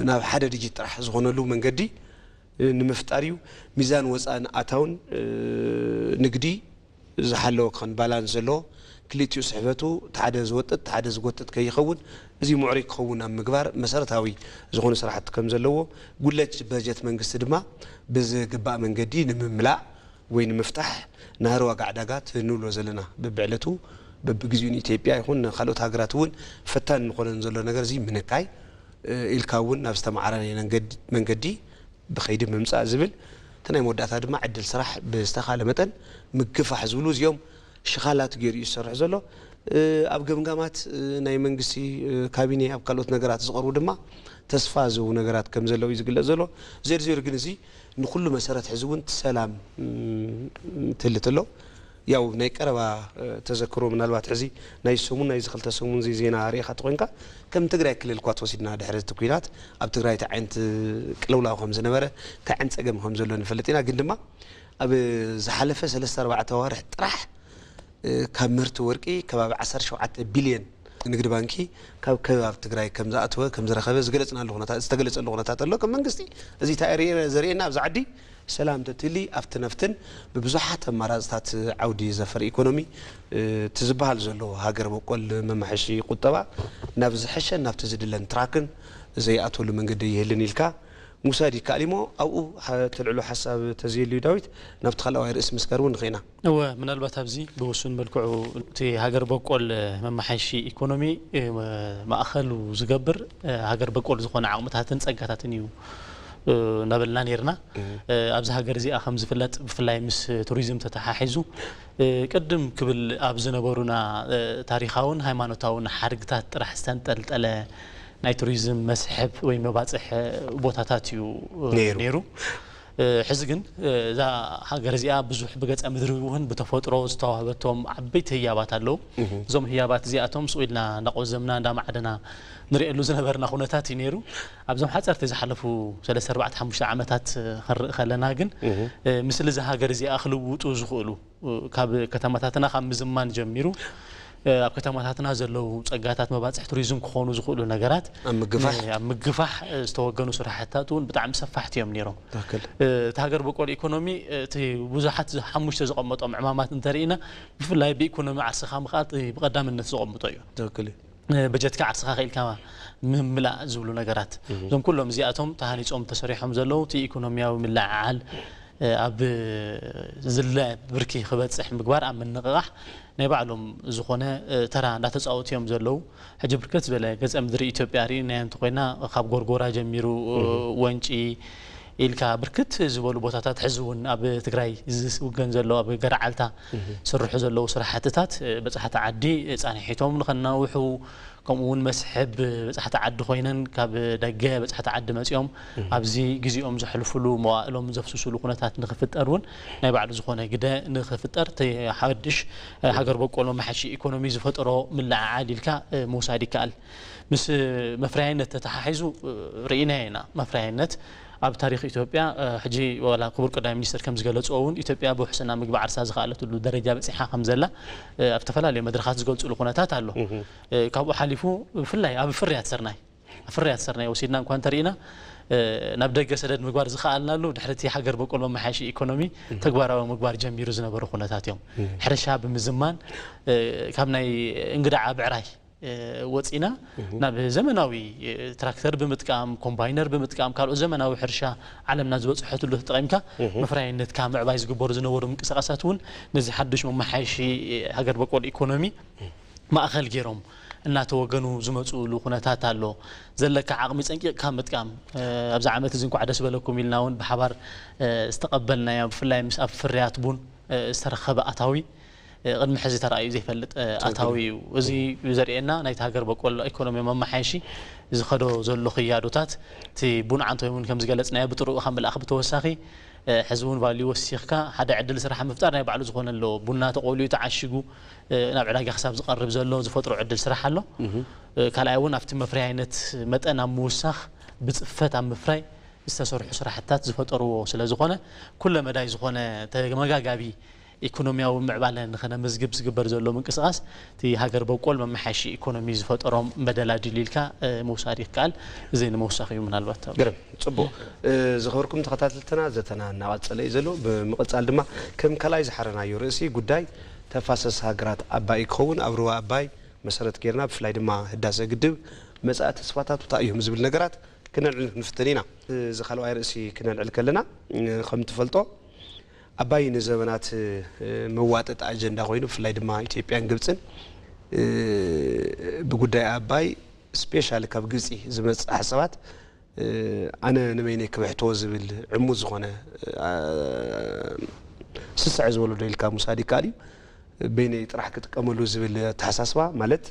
ናብ ሓደ ዲጂት ጥራሕ ዝኾነሉ መንገዲ ንምፍጣር እዩ። ሚዛን ወፃእን ኣታውን ንግዲ ዝሓለወ ክኾን ባላንስ ዘለዎ ክልቲኡ ስሕበቱ ሓደ ዝወጥጥ ሓደ ዝጎጥጥ ከይኸውን እዚ ምዕሩይ ክኸውን ኣብ ምግባር መሰረታዊ ዝኾኑ ስራሕቲ ከም ዘለዎ ጉድለት በጀት መንግስቲ ድማ ብዝግባእ መንገዲ ንምምላእ ወይ ንምፍታሕ ናህሪ ዋጋ ዕዳጋ እቲ ንብሎ ዘለና በብዕለቱ በብግዚኡ ንኢትዮጵያ ይኹን ንካልኦት ሃገራት እውን ፈታኒ ንኾነን ዘሎ ነገር እዚ ምንካይ፣ እ፣ ኢልካ እውን ናብ ዝተመዓራረየ መንገዲ፣ መንገዲ ብኸይዲ ምምፃእ ዝብል፣ እቲ ናይ መወዳእታ ድማ ዕድል ስራሕ ብዝተኻለ መጠን ምግፋሕ ዝብሉ እዚኦም ሽኻላት ገይሩ እዩ ዝሰርሕ ዘሎ። እ፣ ኣብ ገምጋማት፣ እ፣ ናይ መንግስቲ፣ እ፣ ካቢኔ ኣብ ካልኦት ነገራት ዝቐርቡ ድማ ተስፋ ዝህቡ ነገራት ከም ዘለዉ እዩ ዝግለጽ ዘሎ። ዜርዜሩ ግን እዚ ንኹሉ መሰረት ሕዚ እውን እቲ ሰላም፣ እም፣ ትህሊ ተሎ። ያው ናይ ቀረባ፣ እ፣ ተዘክሮ ምናልባት ሕዚ ናይ ሰሙን ናይዚ ክልተ ሰሙን እዚ ዜና ርኢኻ ተኾይንካ ከም ትግራይ ክልል እኳ ተወሲድና ድሕሪ እቲ ኲናት ኣብ ትግራይ እንታይ ዓይነት ቅልውላው ከም ዝነበረ እንታይ ዓይነት ጸገም ከም ዘሎ ንፈልጥ ኢና። ግን ድማ ኣብ ዝሓለፈ ሰለስተ ኣርባዕተ ኣዋርሕ ጥራሕ እ፣ ካብ ምህርቲ ወርቂ ከባቢ ዓሰርተ ሸውዓተ ቢልዮን ንግዲ ባንኪ ካብ ከባቢ ትግራይ ከም ዝኣተወ ከም ዝረኸበ ዝገለጽናሉ ኩነታት፣ ዝተገለጸሉ ኩነታት ኣሎ። ከም መንግስቲ እዚ እንታይ ርኤ-፣ ዘርእየና ኣብዚ ዓዲ ሰላም ተትህሊ ኣብቲ ነፍትን ብብዙሓት ኣማራፅታት ዓውዲ ዘፈር ኢኮኖሚ፣ እ፣ እቲ ዝበሃል ዘሎ ሃገር በቆል መማሐሺ ቁጠባ ናብ ዝሐሸን ናብቲ ዝድለን ትራክን ዘይኣተሉ መንገዲ ይህልን ኢልካ ምውሳድ ይከኣል እሞ ኣብኡ ሓ-፣ ተልዕሎ ሓሳብ ተዘየልዩ ዳዊት ናብቲ ካልኣዋይ ርእሲ ምስጋር እውን ንኸይና። እወ፣ ምናልባት ኣብዚ ብውሱን መልክዑ እቲ ሃገር በቆል መመሓየሺ ኢኮኖሚ፣ እ፣ ማእኸሉ ዝገብር፣ እ፣ ሃገር በቆል ዝኾነ ዓቕምታትን ጸጋታትን እዩ፣ እ፣ እናበልና ነይርና። እህ። እ፣ ኣብዚ ሃገር እዚኣ ከም ዝፍለጥ ብፍላይ ምስ ቱሪዝም ተተሓሒዙ፣ እ፣ ቅድም ክብል ኣብ ዝነበሩና፣ እ፣ ታሪኻውን ሃይማኖታውን ሓድግታት ጥራሕ ዝተንጠልጠለ ናይ ቱሪዝም መስሕብ ወይ መባፅሕ ቦታታት እዩ፣ እ፣ ነይሩ። ነይሩ። እ፣ ሕዚ ግን፣ እ፣ እዛ ሃገር እዚኣ ብዙሕ ብገፀ ምድሪ እውን ብተፈጥሮ ዝተዋህበቶም ዓበይቲ ህያባት ኣለዉ። እህ። እዞም ህያባት እዚኣቶም ስቕ ኢልና እንዳቆዘምና እንዳማዕደና ንሪኤሉ ዝነበርና ኩነታት እዩ ነይሩ። ኣብዞም ሓፀርቲ ዝሓለፉ ሰለስተ፣ ኣርባዕተ፣ ሓሙሽተ ዓመታት፣ እ፣ ክንርኢ ከለና ግን፣ እህ። እ፣ ምስሊ እዛ ሃገር እዚኣ ክልውጡ ዝኽእሉ፣ እ፣ ካብ ከተማታትና ካብ ምዝማን ጀሚሩ፣ እ፣ ኣብ ከተማታትና ዘለዉ ጸጋታት መባጽሕ ቱሪዝም ክኾኑ ዝኽእሉ ነገራት ኣብ ምግፋሕ። እ፣ ኣብ ምግፋሕ፣ እ፣ ዝተወገኑ ስራሕትታት እውን ብጣዕሚ ሰፋሕቲ እዮም ነይሮም። ትኽክል። እ፣ እቲ ሃገር በቆል ኢኮኖሚ፣ እ፣ እቲ ብዙሓት ዝ-፣ ሓሙሽተ ዘቐመጦም ዕማማት እንተርኢና፣ ብፍላይ ብኢኮኖሚ ዓርስኻ ምኽኣል እቲ ብቐዳምነት ዘቐምጦ እዩ። ትኽክል እዩ። እ፣ በጀትካ ዓርስኻ ክኢልካ ምምላእ ዝብሉ ነገራት። እህ። እዞም ኩሎም እዚኣቶም ተሃኒጾም ተሰሪሖም ዘለዉ እቲ ኢኮኖሚያዊ ምልዕዓል፣ እ፣ ኣብ ዝለ ብርኪ ክበጽሕ ምግባር፣ ኣብ ምንቕቓሕ ናይ ባዕሎም ዝኾነ፣ እ፣ ተራ እንዳተጻወቱ እዮም ዘለዉ። ሕጂ ብርክት ዝበለ ገጸ ምድሪ ኢትዮጵያ ርኢናዮ እንተኾይና፣ ካብ ጎርጎራ ጀሚሩ፣ እ፣ እህ። ወንጪ ኢልካ ብርክት ዝበሉ ቦታታት፣ ሕዚ እውን ኣብ ትግራይ ዝውገን ዘሎ ኣብ ገርዓልታ እህ። ዝስርሑ ዘለዉ ስራሕትታት፣ እ፣ በጻሕቲ ዓዲ፣ እ፣ ጻኒሒቶም ንኸናውሑ፣ ከምኡ እውን መስሕብ በጻሕቲ ዓዲ ኮይነን ካብ ደገ በጻሕቲ ዓዲ መጺኦም እህ። ኣብዚ ግዜኦም ዘሕልፉሉ፣ መዋእሎም ዘፍስሱሉ ኩነታት ንኽፍጠር እውን ናይ ባዕሉ ዝኾነ ግደ ንኽፍጠር እቲ ሓድሽ፣ እ፣ ሃገር በቆል መማሓየሺ ኢኮኖሚ ዝፈጠሮ ምልዕዓል ኢልካ፣ እ፣ ምውሳድ ይከኣል። ምስ መፍረያይነት ተተሓሒዙ፣ እ፣ ርኢናዮ ኢና። መፍረያይነት ኣብ ታሪኽ ኢትዮጵያ፣ እ፣ ሕጂ ዋላ ክቡር ቀዳማይ ሚኒስትር ከም ዝገለጽዎ እውን ኢትዮጵያ ብውሕስና ምግቢ ዓርሳ ዝኸኣለትሉ ደረጃ በጺሓ ከም ዘላ፣ እ፣ ኣብ ዝተፈላለዩ መድረኻት ዝገልጽሉ ኩነታት ኣሎ። እህ። እ፣ ካብኡ ሓሊፉ ብፍላይ ኣብ ፍርያት ስርናይ፣ ኣብ ፍርያት ስርናይ ወሲድና እንኳ እንተርኢና፣ እ፣ ናብ ደገ ሰደድ ምግባር ዝኸኣልናሉ ድሕሪ እቲ ሃገር በቆል መመሓየሺ ኢኮኖሚ እህ። ተግባራዊ ምግባር ጀሚሩ ዝነበሩ ኩነታት እዮም። እህ። ሕርሻ ብምዝማን፣ እ፣ ካብ ናይ እንግዳዓ ብዕራይ፣ እ፣ ወጺና እህ። ናብ ዘመናዊ፣ እ፣ ትራክተር ብምጥቃም፣ ኮምባይነር ብምጥቃም፣ ካልኦት ዘመናዊ ሕርሻ ዓለምና ዝበጽሐትሉ ተጠቒምካ እህ። መፍረያይነትካ ምዕባይ ዝግበሩ ዝነበሩ ምንቅስቓሳት እውን ነዚ ሓድሽ መመሓየሺ፣ እ፣ ሃገር በቆል ኢኮኖሚ ማእኸል ገይሮም እናተወገኑ ዝመፅእሉ ኩነታት ኣሎ። ዘለካ ዓቕሚ ጸንቂቕካ ምጥቃም፣ እ፣ ኣብዚ ዓመት እዚ እንኳዕ ደስ በለኩም ኢልና እውን ብሓባር፣ እ፣ ዝተቐበልናዮ፣ ብፍላይ ምስ ኣብ ፍርያት ቡን፣ እ፣ ዝተረኸበ ኣታዊ፣ እ፣ ቅድሚ ሕዚ ተራእዩ ዘይፈልጥ፣ እ፣ ትኽክል። ኣታዊ እዩ። እዚ ዘርእየና ናይቲ ሃገር በቆል ኢኮኖሚ መመሓየሺ ዝኸዶ ዘሎ ክያዶታት፣ እቲ ቡን ዓንቶ እውን ከም ዝገለጽናዮ ብጥርኡ ካብ ምልኣኽ ብተወሳኺ፣ እ፣ ሕዚ እውን ቫልዩ ወሲኽካ ሓደ ዕድል ስራሕ ምፍጣር ናይ ባዕሉ ዝኾነ ኣለዎ። ቡና ተቆልዩ ተዓሺጉ፣ እ፣ ናብ ዕዳጋ ክሳብ ዝቐርብ ዘሎ ዝፈጥሮ ዕድል ስራሕ ኣሎ። እህ። እ፣ ካልኣይ እውን ኣብቲ መፍረያይነት መጠን ኣብ ምውሳኽ ብጽፈት ኣብ ምፍራይ ዝተሰርሑ ስራሕትታት ዝፈጠርዎ ስለ ዝኾነ፣ ኩለ መዳይ ዝኾነ ተመጋጋቢ ኢኮኖሚያዊ ምዕባለ ንኸነመዝግብ ዝግበር ዘሎ ምንቅስቓስ፣ እቲ ሃገር በቆል መመሓየሺ ኢኮኖሚ ዝፈጠሮም መደላድል ኢልካ፣ እ፣ ምውሳድ ይከኣል። እዚ ንምውሳኽ እዩ ምናልባት። ግርም፣ ጽቡቕ። እ፣ ዝኸበርኩም ተኸታተልትና፣ ዘተና እናቐጸለ እዩ ዘሎ። ብምቕጻል ድማ ከም ካልኣይ ዝሓረናዮ ርእሲ ጉዳይ ተፋሰስ ሃገራት ኣባይ ክኸውን፣ ኣብ ሩባ ኣባይ መሰረት ጌርና፣ ብፍላይ ድማ ህዳሰ ግድብ መጻኢ ተስፋታቱ እንታይ እዮም ዝብል ነገራት ክነልዕል ክንፍትን ኢና። እዚ ካልኣይ ርእሲ ክነልዕል ከለና፣ እ፣ ከም ትፈልጦ፣ ኣባይ ንዘበናት መዋጠጥ ኣጀንዳ ኮይኑ፣ ብፍላይ ድማ ኢትዮጵያን ግብፅን ብጉዳይ ኣባይ ስፔሻሊ ካብ ግብፂ ዝመፅእ ሓሳባት ኣነ ንበይነይ ክብሕትዎ ዝብል ዕሙት ዝኾነ ስስዐ ዝበሎ ዶ ኢልካ ምውሳድ ይከኣል እዩ። በይነይ ጥራሕ ክጥቀመሉ ዝብል ኣተሓሳስባ ማለት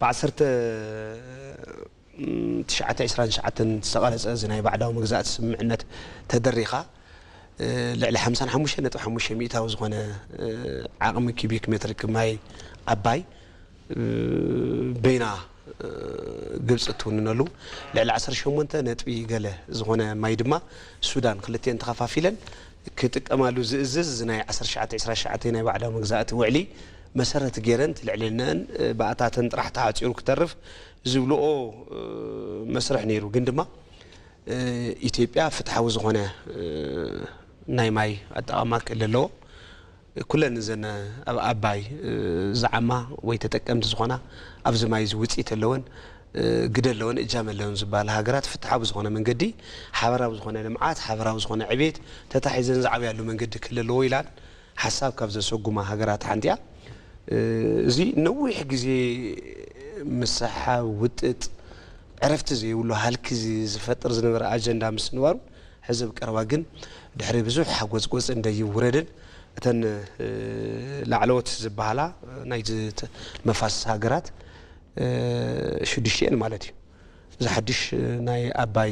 ብዓሰርተ ትሽዓተ ዕስራን ትሽዓተን ዝተቐረፀ እዚ ናይ ባዕዳዊ መግዛእቲ ስምምዕነት ተደሪኻ ልዕሊ ሓምሳን ሓሙሽተን ነጥቢ ሓሙሽተ ሚእታዊ ዝኾነ ዓቕሚ ኪቢክ ሜትር ክብ ማይ ኣባይ በይና ግብፂ እትውንነሉ ልዕሊ ዓሰርተ ሸሞንተ ነጥቢ ገለ ዝኾነ ማይ ድማ ሱዳን ክልቲኤን ተኸፋፊለን ክጥቀማሉ ዝእዝዝ ናይ ዓሰርተ ትሽዓተ ዕስራን ትሽዓተን ናይ ባዕዳዊ መግዛእቲ ውዕሊ መሰረት ገይረን እቲ ልዕልነአን ብኣታተን ጥራሕ ተዓፂሩ ክተርፍ ዝብልኦ መስርሕ ነይሩ። ግን ድማ ኢትዮጵያ ፍትሓዊ ዝኾነ ናይ ማይ ኣጠቓቕማ ክእል ኣለዎ። ኩለን እዘን ኣብ ኣባይ ዝዓማ ወይ ተጠቀምቲ ዝኾና ኣብዚ ማይ እዚ ውፅኢት ኣለወን፣ ግደ ኣለወን፣ እጃም ኣለወን ዝበሃላ ሃገራት ፍትሓዊ ዝኾነ መንገዲ ሓበራዊ ዝኾነ ልምዓት፣ ሓበራዊ ዝኾነ ዕቤት ተታሒዘን ዝዓብያሉ መንገዲ ክህሉ ኣለዎ ኢላን ሓሳብ ካብ ዘሰጉማ ሃገራት ሓንቲ እያ። እዚ ነዊሕ ግዜ ምሰሓብ፣ ውጥጥ፣ ዕረፍቲ ዘይብሉ ሃልኪ ዝፈጥር ዝነበረ ኣጀንዳ ምስ ንባሩ ሕዚ ኣብ ቀረባ ግን ድሕሪ ብዙሕ ሓጎጽጎጽን ደይብ ውረድን እተን ላዕለዎት ዝበሃላ ናይዚ መፋስስ ሃገራት ሽዱሽቲኤን ማለት እዩ። እዚ ሓድሽ ናይ ኣባይ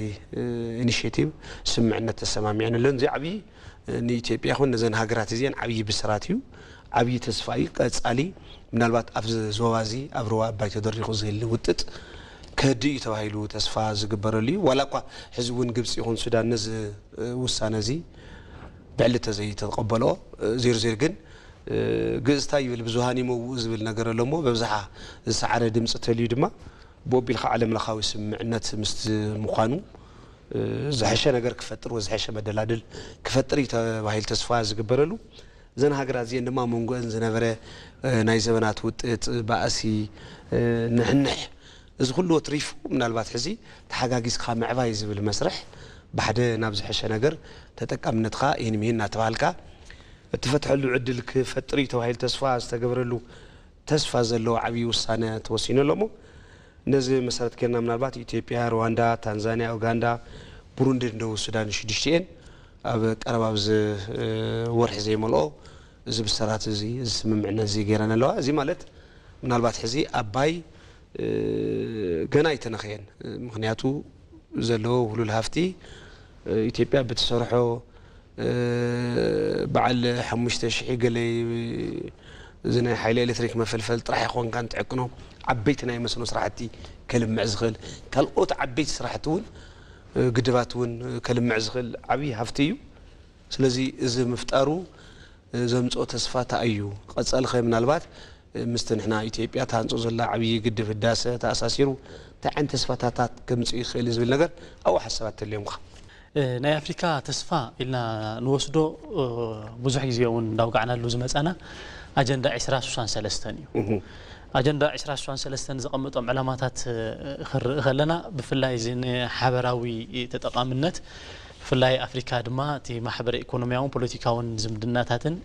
ኢኒሽቲቭ ስምምዕነት ተሰማሚዐን ኣለዎ። እዚ ዓብዪ ንኢትዮጵያ ይኹን ነዘን ሃገራት እዚአን ዓብዪ ብስራት እዩ፣ ዓብዪ ተስፋ እዩ። ቀፃሊ ምናልባት ኣብዚ ዞባ እዚ ኣብ ሩባ ኣባይ ተደሪኹ ዝህሊ ውጥጥ ከህድእ እዩ ተባሂሉ ተስፋ ዝግበረሉ እዩ። ዋላ እኳ ሕዚ እውን ግብፂ ይኹን ሱዳን ነዚ ውሳነ እዚ ብዕሊ ተዘይተቐበልኦ ዜር ዜር ግን ግእዝታ ይብል ብዙሃን ይመውኡ ዝብል ነገር ኣሎ እሞ በብዝሓ ዝሰዓረ ድምፂ ተልዩ ድማ ብኡ ኣቢልካ ዓለም ለኻዊ ስምምዕነት ምስቲ ምዃኑ ዝሐሸ ነገር ክፈጥር ወይ ዝሐሸ መደላድል ክፈጥር እዩ ተባሂሉ ተስፋ ዝግበረሉ። እዘን ሃገራት እዚአን ድማ መንጎአን ዝነበረ ናይ ዘበናት ውጥጥ፣ ባእሲ፣ ንሕንሕ እዚ ኩሉ ኣትሪፉ ምናልባት ሕዚ ተሓጋጊዝካ ምዕባይ ዝብል መስርሕ ብሓደ ናብ ዝሐሸ ነገር ተጠቃምነትካ ይህን ምሂን እናተባሃልካ እትፈትሐሉ ዕድል ክፈጥር እዩ ተባሂሉ ተስፋ ዝተገብረሉ ተስፋ ዘለዎ ዓብዪ ውሳነ ተወሲኑ ኣሎ እሞ ነዚ መሰረት ጌርና ምናልባት ኢትዮጵያ፣ ሩዋንዳ፣ ታንዛንያ፣ ኡጋንዳ፣ ቡሩንዲ፣ ደቡብ ሱዳን ሽዱሽቲኤን ኣብ ቀረባ ኣብዚ ወርሒ ዘይመልኦ እዚ ብሰራት እዚ እዚ ስምምዕነት እዚ ገይረን ኣለዋ። እዚ ማለት ምናልባት ሕዚ ኣባይ ገና ኣይተነኸየን። ምኽንያቱ ዘለዎ ውህሉል ሃፍቲ ኢትዮጵያ ብትሰርሖ በዓል ሓሙሽተ ሽሕ ገለ እዚ ናይ ሓይሊ ኤሌክትሪክ መፈልፈል ጥራሕ ይኾንካ እንትዕቅኖ ዓበይቲ ናይ መስኖ ስራሕቲ ከልምዕ ዝኽእል ካልኦት ዓበይቲ ስራሕቲ እውን ግድባት እውን ከልምዕ ዝኽእል ዓብዪ ሃፍቲ እዩ። ስለዚ እዚ ምፍጣሩ ዘምፅኦ ተስፋ እንታይ እዩ? ቀፃሊ ኸ ምናልባት ምስቲ ንሕና ኢትዮጵያ ትሃንፆ ዘላ ዓብዪ ግድብ ህዳሰ ተኣሳሲሩ እንታይ ዓይነት ተስፋታት ከምፅእ ይኽእል ዝብል ነገር ኣብኡ ሓሳባት ተልዮምካ? ናይ ኣፍሪካ ተስፋ ኢልና ንወስዶ ብዙሕ ግዜ እውን እንዳውጋዕናሉ ዝመፃና ኣጀንዳ ዕስራ ስሳን ሰለስተን እዩ። ኣጀንዳ ዕስራ ስሳን ሰለስተን ዘቐምጦም ዕላማታት ክርኢ ከለና ብፍላይ እዚ ንሓበራዊ ተጠቓምነት ብፍላይ ኣፍሪካ ድማ እቲ ማሕበረ ኢኮኖሚያውን ፖለቲካውን ዝምድናታትን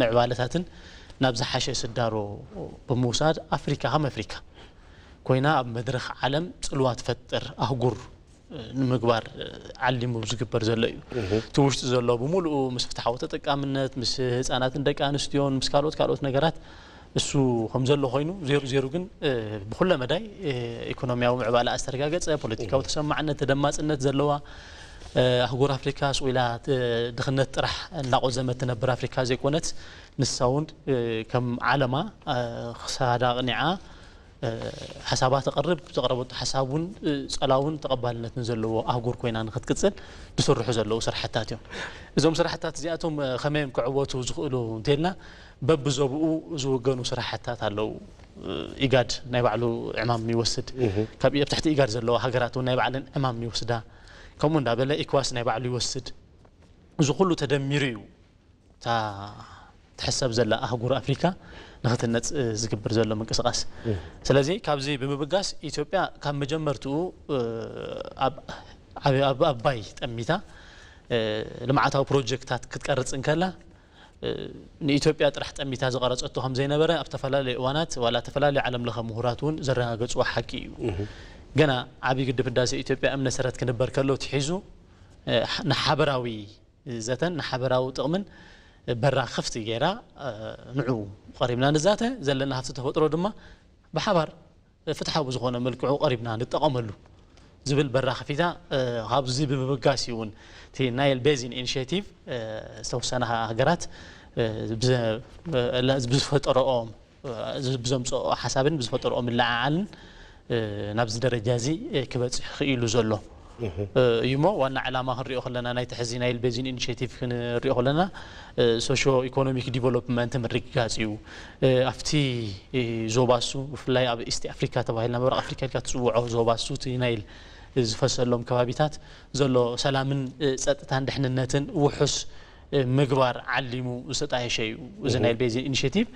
ምዕባለታትን ናብ ዝሓሸ ስዳሮ ብምውሳድ ኣፍሪካ ከም ኣፍሪካ ኮይና ኣብ መድረኽ ዓለም ፅልዋ ትፈጥር ኣህጉር ንምግባር ዓሊሙ ዝግበር ዘሎ እዩ። እቲ ውሽጢ ዘሎ ብምሉኡ ምስ ፍትሓዊ ተጠቃምነት፣ ምስ ህፃናትን ደቂ ኣንስትዮን፣ ምስ ካልኦት ካልኦት ነገራት እሱ ከም ዘሎ ኮይኑ ዜሩ ዜሩ ግን ብኩለ መዳይ ኢኮኖሚያዊ ምዕባለ ኣስተረጋገፀ፣ ፖለቲካዊ ተሰማዕነት፣ ተደማፅነት ዘለዋ ኣህጉር ኣፍሪካ ስቕ ኢላ ድኽነት ጥራሕ እናቆዘመት ትነብር ኣፍሪካ ዘይኮነት ንሳ እውን ከም ዓለማ ክሳዳ ኣቕኒዓ ሓሳባ ተቕርብ፣ ዘቕረበቶ ሓሳብ እውን ፀላውን ተቐባልነትን ዘለዎ ኣህጉር ኮይና ንክትቅፅል ዝስርሑ ዘለዉ ስራሕታት እዮም። እዞም ስራሕታት እዚኣቶም ከመይ እዮም ክዕወቱ ዝኽእሉ እንተልና በብዞብኡ ዝውገኑ ስራሕታት ኣለዉ። ኢጋድ ናይ ባዕሉ ዕማም ይወስድ። ካብ ኣብ ትሕቲ ኢጋድ ዘለዋ ሃገራት እውን ናይ ባዕለን ዕማም ይወስዳ። ከምኡ እንዳበለ ኢኮዋስ ናይ ባዕሉ ይወስድ። እዚ ኩሉ ተደሚሩ እዩ እታ ትሕሰብ ዘላ ኣህጉር ኣፍሪካ ንክትነፅ ዝግብር ዘሎ ምንቅስቃስ። ስለዚ ካብዚ ብምብጋስ ኢትዮጵያ ካብ መጀመርትኡ ኣብ ኣባይ ጠሚታ ልምዓታዊ ፕሮጀክታት ክትቀርጽ እንከላ ንኢትዮጵያ ጥራሕ ጠሚታ ዝቐረጸቶ ከም ዘይነበረ ኣብ ተፈላለዩ እዋናት ዋላ ተፈላለዩ ዓለም ለኸ ምሁራት እውን ዘረጋገጽዎ ሓቂ እዩ። ገና ዓብዪ ግድብ ህዳሴ ኢትዮጵያ እምነ ሰረት ክንበር ከሎ ትሒዙ ንሓበራዊ ዘተን ንሓበራዊ ጥቕምን በራ ክፍቲ ገይራ ንዑ ቀሪብና ንዛተ፣ ዘለና ሃፍቲ ተፈጥሮ ድማ ብሓባር ፍትሓዊ ብዝኾነ መልክዑ ቀሪብና ንጠቐመሉ ዝብል በራ ከፊታ። ካብዚ ብምብጋስ እዩ እውን እቲ ናይል ቤዚን ኢኒሽቲቭ ዝተወሰና ሃገራት ብዘፈጠረኦ ብዘምፅኦ ሓሳብን ብዝፈጠረኦ ምልዓዓልን ናብዚ ደረጃ እዚ ክበፅሕ ክኢሉ ዘሎ እዩ እሞ ዋና ዕላማ ክንሪኦ ከለና ናይቲ ሕዚ ናይል ቤዚን ኢኒሽቲቭ ክንሪኦ ከለና ሶሾ ኢኮኖሚክ ዲቨሎፕመንት ምርግጋፅ እዩ። ኣብቲ ዞባሱ ብፍላይ ኣብ ኢስት ኣፍሪካ ተባሂልና ምብራቕ ኣፍሪካ ኢልካ ትፅውዖ ዞባሱ እቲ ናይል ዝፈሰሎም ከባቢታት ዘሎ ሰላምን ፀጥታን ድሕንነትን ውሑስ ምግባር ዓሊሙ ዝተጣየሸ እዩ። እዚ ናይል ቤዚን ኢኒሽቲቭ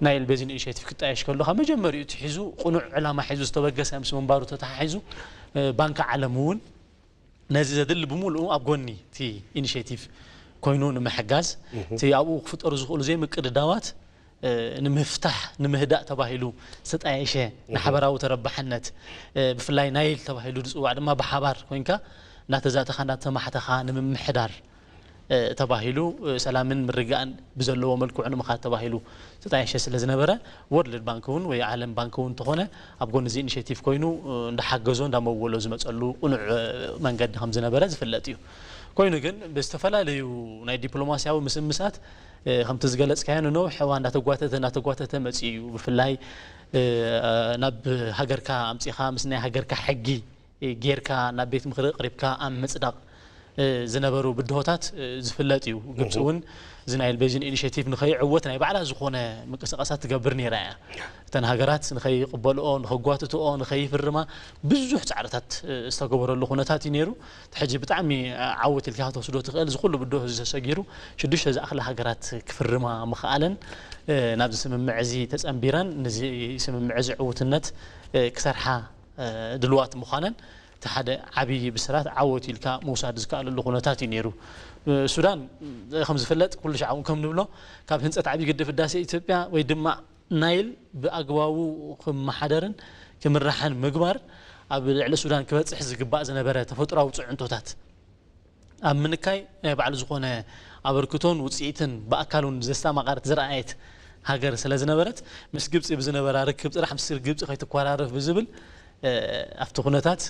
ናይል ቤዚን ኢኒሽቲቭ ክጣየሽ ከሎ ካብ መጀመሪኡ ትሒዙ ቅኑዕ ዕላማ ሒዙ ዝተበገሰ ምስ ምንባሩ ተተሓሒዙ ባንኪ ዓለም እውን ነዚ ዘድሊ ብምሉኡ ኣብ ጎኒ እቲ ኢኒሽቲቭ ኮይኑ ንምሕጋዝ እቲ ኣብኡ ክፍጠሩ ዝኽእሉ ዘይምቅድዳዋት ንምፍታሕ ንምህዳእ ተባሂሉ ዝተጣየሸ ንሓበራዊ ተረባሕነት ብፍላይ ናይል ተባሂሉ ዝፅዋዕ ድማ ብሓባር ኮይንካ እናተዛተኻ እናተማሕተኻ ንምምሕዳር ተባሂሉ ሰላምን ምርግጋእን ብዘለዎ መልክዑ ንምኻድ ተባሂሉ ዝተጣየሸ ስለ ዝነበረ ወርልድ ባንክ እውን ወይ ዓለም ባንክ እውን እንተኾነ ኣብ ጎኒ እዚ ኢኒሽቲቭ ኮይኑ እንዳሓገዞ እንዳመወሎ ዝመፀሉ ቅኑዕ መንገዲ ከም ዝነበረ ዝፍለጥ እዩ። ኮይኑ ግን ብዝተፈላለዩ ናይ ዲፕሎማሲያዊ ምስምሳት ከምቲ ዝገለፅካዮ ንነውሕ እዋን እንዳተጓተተ እንዳተጓተተ መፂኡ እዩ። ብፍላይ ናብ ሃገርካ ኣምፂኻ ምስ ናይ ሃገርካ ሕጊ ጌርካ ናብ ቤት ምኽሪ ኣቕሪብካ ኣብ ምፅዳቕ ዝነበሩ ብድሆታት ዝፍለጥ እዩ። ግብፂ እውን እዚ ናይል ቤዚን ኢኒሽቲቭ ንኸይዕወት ናይ ባዕላ ዝኾነ ምንቅስቃሳት ትገብር ነይራ እያ። እተን ሃገራት ንኸይቕበልኦ ንኸጓትትኦ ንኸይፍርማ ብዙሕ ፃዕርታት ዝተገበረሉ ኩነታት እዩ ነይሩ። ሕጂ ብጣዕሚ ዓወት ኢልካ ክትወስዶ ትኽእል እዚ ኩሉ ብድሆ እዚ ተሰጊሩ ሽዱሽተ ዝኣኽላ ሃገራት ክፍርማ ምኽኣለን ናብዚ ስምምዕ እዚ ተፀንቢረን ንዚ ስምምዕ እዚ ዕውትነት ክሰርሓ ድልዋት ምዃነን እቲ ሓደ ዓብዪ ብስራት ዓወት ኢልካ ምውሳድ ዝከኣለሉ ኩነታት እዩ ነይሩ። ሱዳን ከም ዝፍለጥ ኩሉ ሻዕ እውን ከም ንብሎ ካብ ህንፀት ዓብዪ ግድብ ህዳሴ ኢትዮጵያ ወይ ድማ ናይል ብኣግባቡ ክመሓደርን ክምራሕን ምግባር ኣብ ልዕሊ ሱዳን ክበፅሕ ዝግባእ ዝነበረ ተፈጥሮዊ ፅዕንቶታት ኣብ ምንካይ ናይ ባዕሉ ዝኾነ ኣበርክቶን ውፅኢትን ብኣካል እውን ዘስተማቐረት ዝረኣየት ሃገር ስለ ዝነበረት ምስ ግብፂ ብዝነበራ ርክብ ጥራሕ ምስ ግብፂ ከይትኮራረፍ ብዝብል ኣብቲ ኩነታት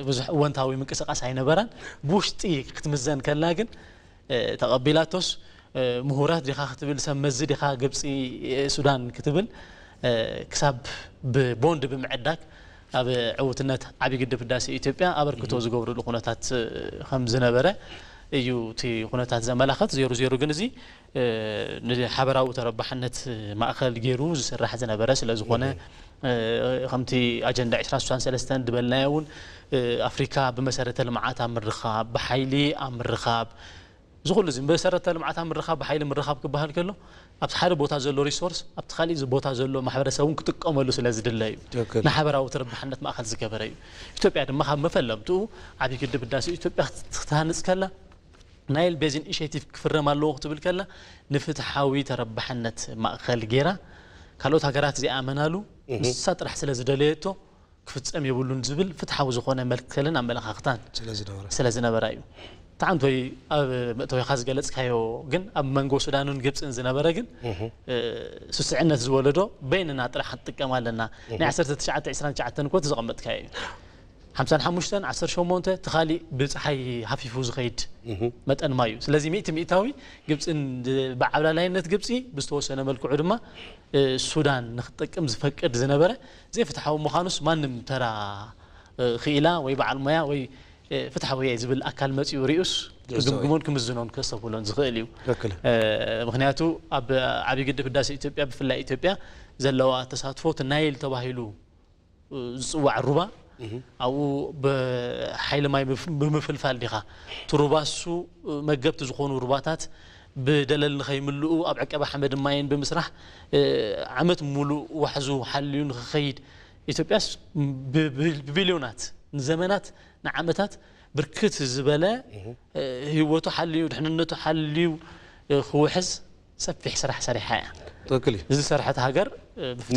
ብዙሕ እወንታዊ ምንቅስቃስ ኣይነበራን። ብውሽጢ ክትምዘን ከላ ግን ተቐቢላቶስ ምሁራት ዲኻ ክትብል ሰብ መዚ ዲኻ ግብፂ ሱዳን ክትብል ክሳብ ብቦንድ ብምዕዳግ ኣብ ዕውትነት ዓብዪ ግድብ ህዳሴ ኢትዮጵያ ኣበርክቶ ዝገብርሉ ኩነታት ከም ዝነበረ እዩ እቲ ኩነታት ዘመላኽት። ዜሩ ዜሩ ግን እዚ ንሓበራዊ ተረባሕነት ማእኸል ገይሩ ዝስራሕ ዝነበረ ስለ ዝኾነ ከምቲ ኣጀንዳ ዕስራን ስሳን ሰለስተን ዝበልናዮ እውን ኣፍሪካ ብመሰረተ ልምዓት ኣብ ምርኻብ ብሓይሊ ኣብ ምርኻብ እዚ ኩሉ እዚ መሰረተ ልምዓት ኣብ ምርኻብ ብሓይሊ ምርኻብ ክበሃል ከሎ ኣብቲ ሓደ ቦታ ዘሎ ሪሶርስ ኣብቲ ካሊእ ቦታ ዘሎ ማሕበረሰብ እውን ክጥቀመሉ ስለ ዝድለ እዩ። ንሓበራዊ ተረባሕነት ማእኸል ዝገበረ እዩ። ኢትዮጵያ ድማ ካብ መፈለምትኡ ዓብዪ ግድብ ህዳሴ ኢትዮጵያ ክትሃንፅ ከላ ናይል ቤዚን ኢኒሽቲቭ ክፍረም ኣለዎ ክትብል ከላ ንፍትሓዊ ተረባሕነት ማእኸል ገይራ ካልኦት ሃገራት ዘይኣመናሉ ንሳ ጥራሕ ስለ ዝደለየቶ ክፍፀም የብሉን ዝብል ፍትሓዊ ዝኾነ መልከልን ኣመለኻኽታን ስለ ዝነበረ እዩ። ተዓንት ወይ ኣብ መእተዊኻ ዝገለፅካዮ ግን ኣብ መንጎ ሱዳንን ግብፅን ዝነበረ ግን ስስዕነት ዝወለዶ በይንና ጥራሕ ክንጥቀም ኣለና ናይ ዓሰርተ ትሽዓተ ዕስራን ትሽዓተን ኮት ዘቐመጥካዮ እዩ። ሓምሳን ሓሙሽተን ዓሰርተ ሸሞንተ እቲ ካሊእ ብፀሓይ ሃፊፉ ዝኸይድ መጠን ማይ እዩ። ስለዚ ሚእቲ ሚእታዊ ግብፅን ብዓብላላይነት ግብፂ ብዝተወሰነ መልክዑ ድማ ሱዳን ንክትጠቅም ዝፈቅድ ዝነበረ ዘይፍትሓዊ ምዃኑስ ማንም ተራ ክኢላ ወይ በዓል ሞያ ወይ ፍትሓዊ እየ ዝብል ኣካል መፂኡ ሪኡስ ክግምግሞን ክምዝኖን ከስተብህሎን ዝኽእል እዩ። ምክንያቱ ኣብ ዓብዪ ግድብ ህዳሴ ኢትዮጵያ ብፍላይ ኢትዮጵያ ዘለዋ ተሳትፎ እቲ ናይል ተባሂሉ ዝፅዋዕ ሩባ ኣብኡ ብሓይሊ ማይ ብምፍልፋል ዲኻ እቲ ሩባ እሱ መገብቲ ዝኾኑ ሩባታት ብደለል ንኸይምልኡ ኣብ ዕቀባ ሓመድ ማይን ብምስራሕ ዓመት ሙሉእ ዋሕዙ ሓልዩ ንክኸይድ ኢትዮጵያስ ብቢልዮናት ንዘመናት ንዓመታት ብርክት ዝበለ ህይወቱ ሓልዩ፣ ድሕንነቱ ሓልዩ ክውሕዝ ሰፊሕ ስራሕ ሰሪሓ እያ። ትክክል እዩ። ዝሰርሐት ሃገር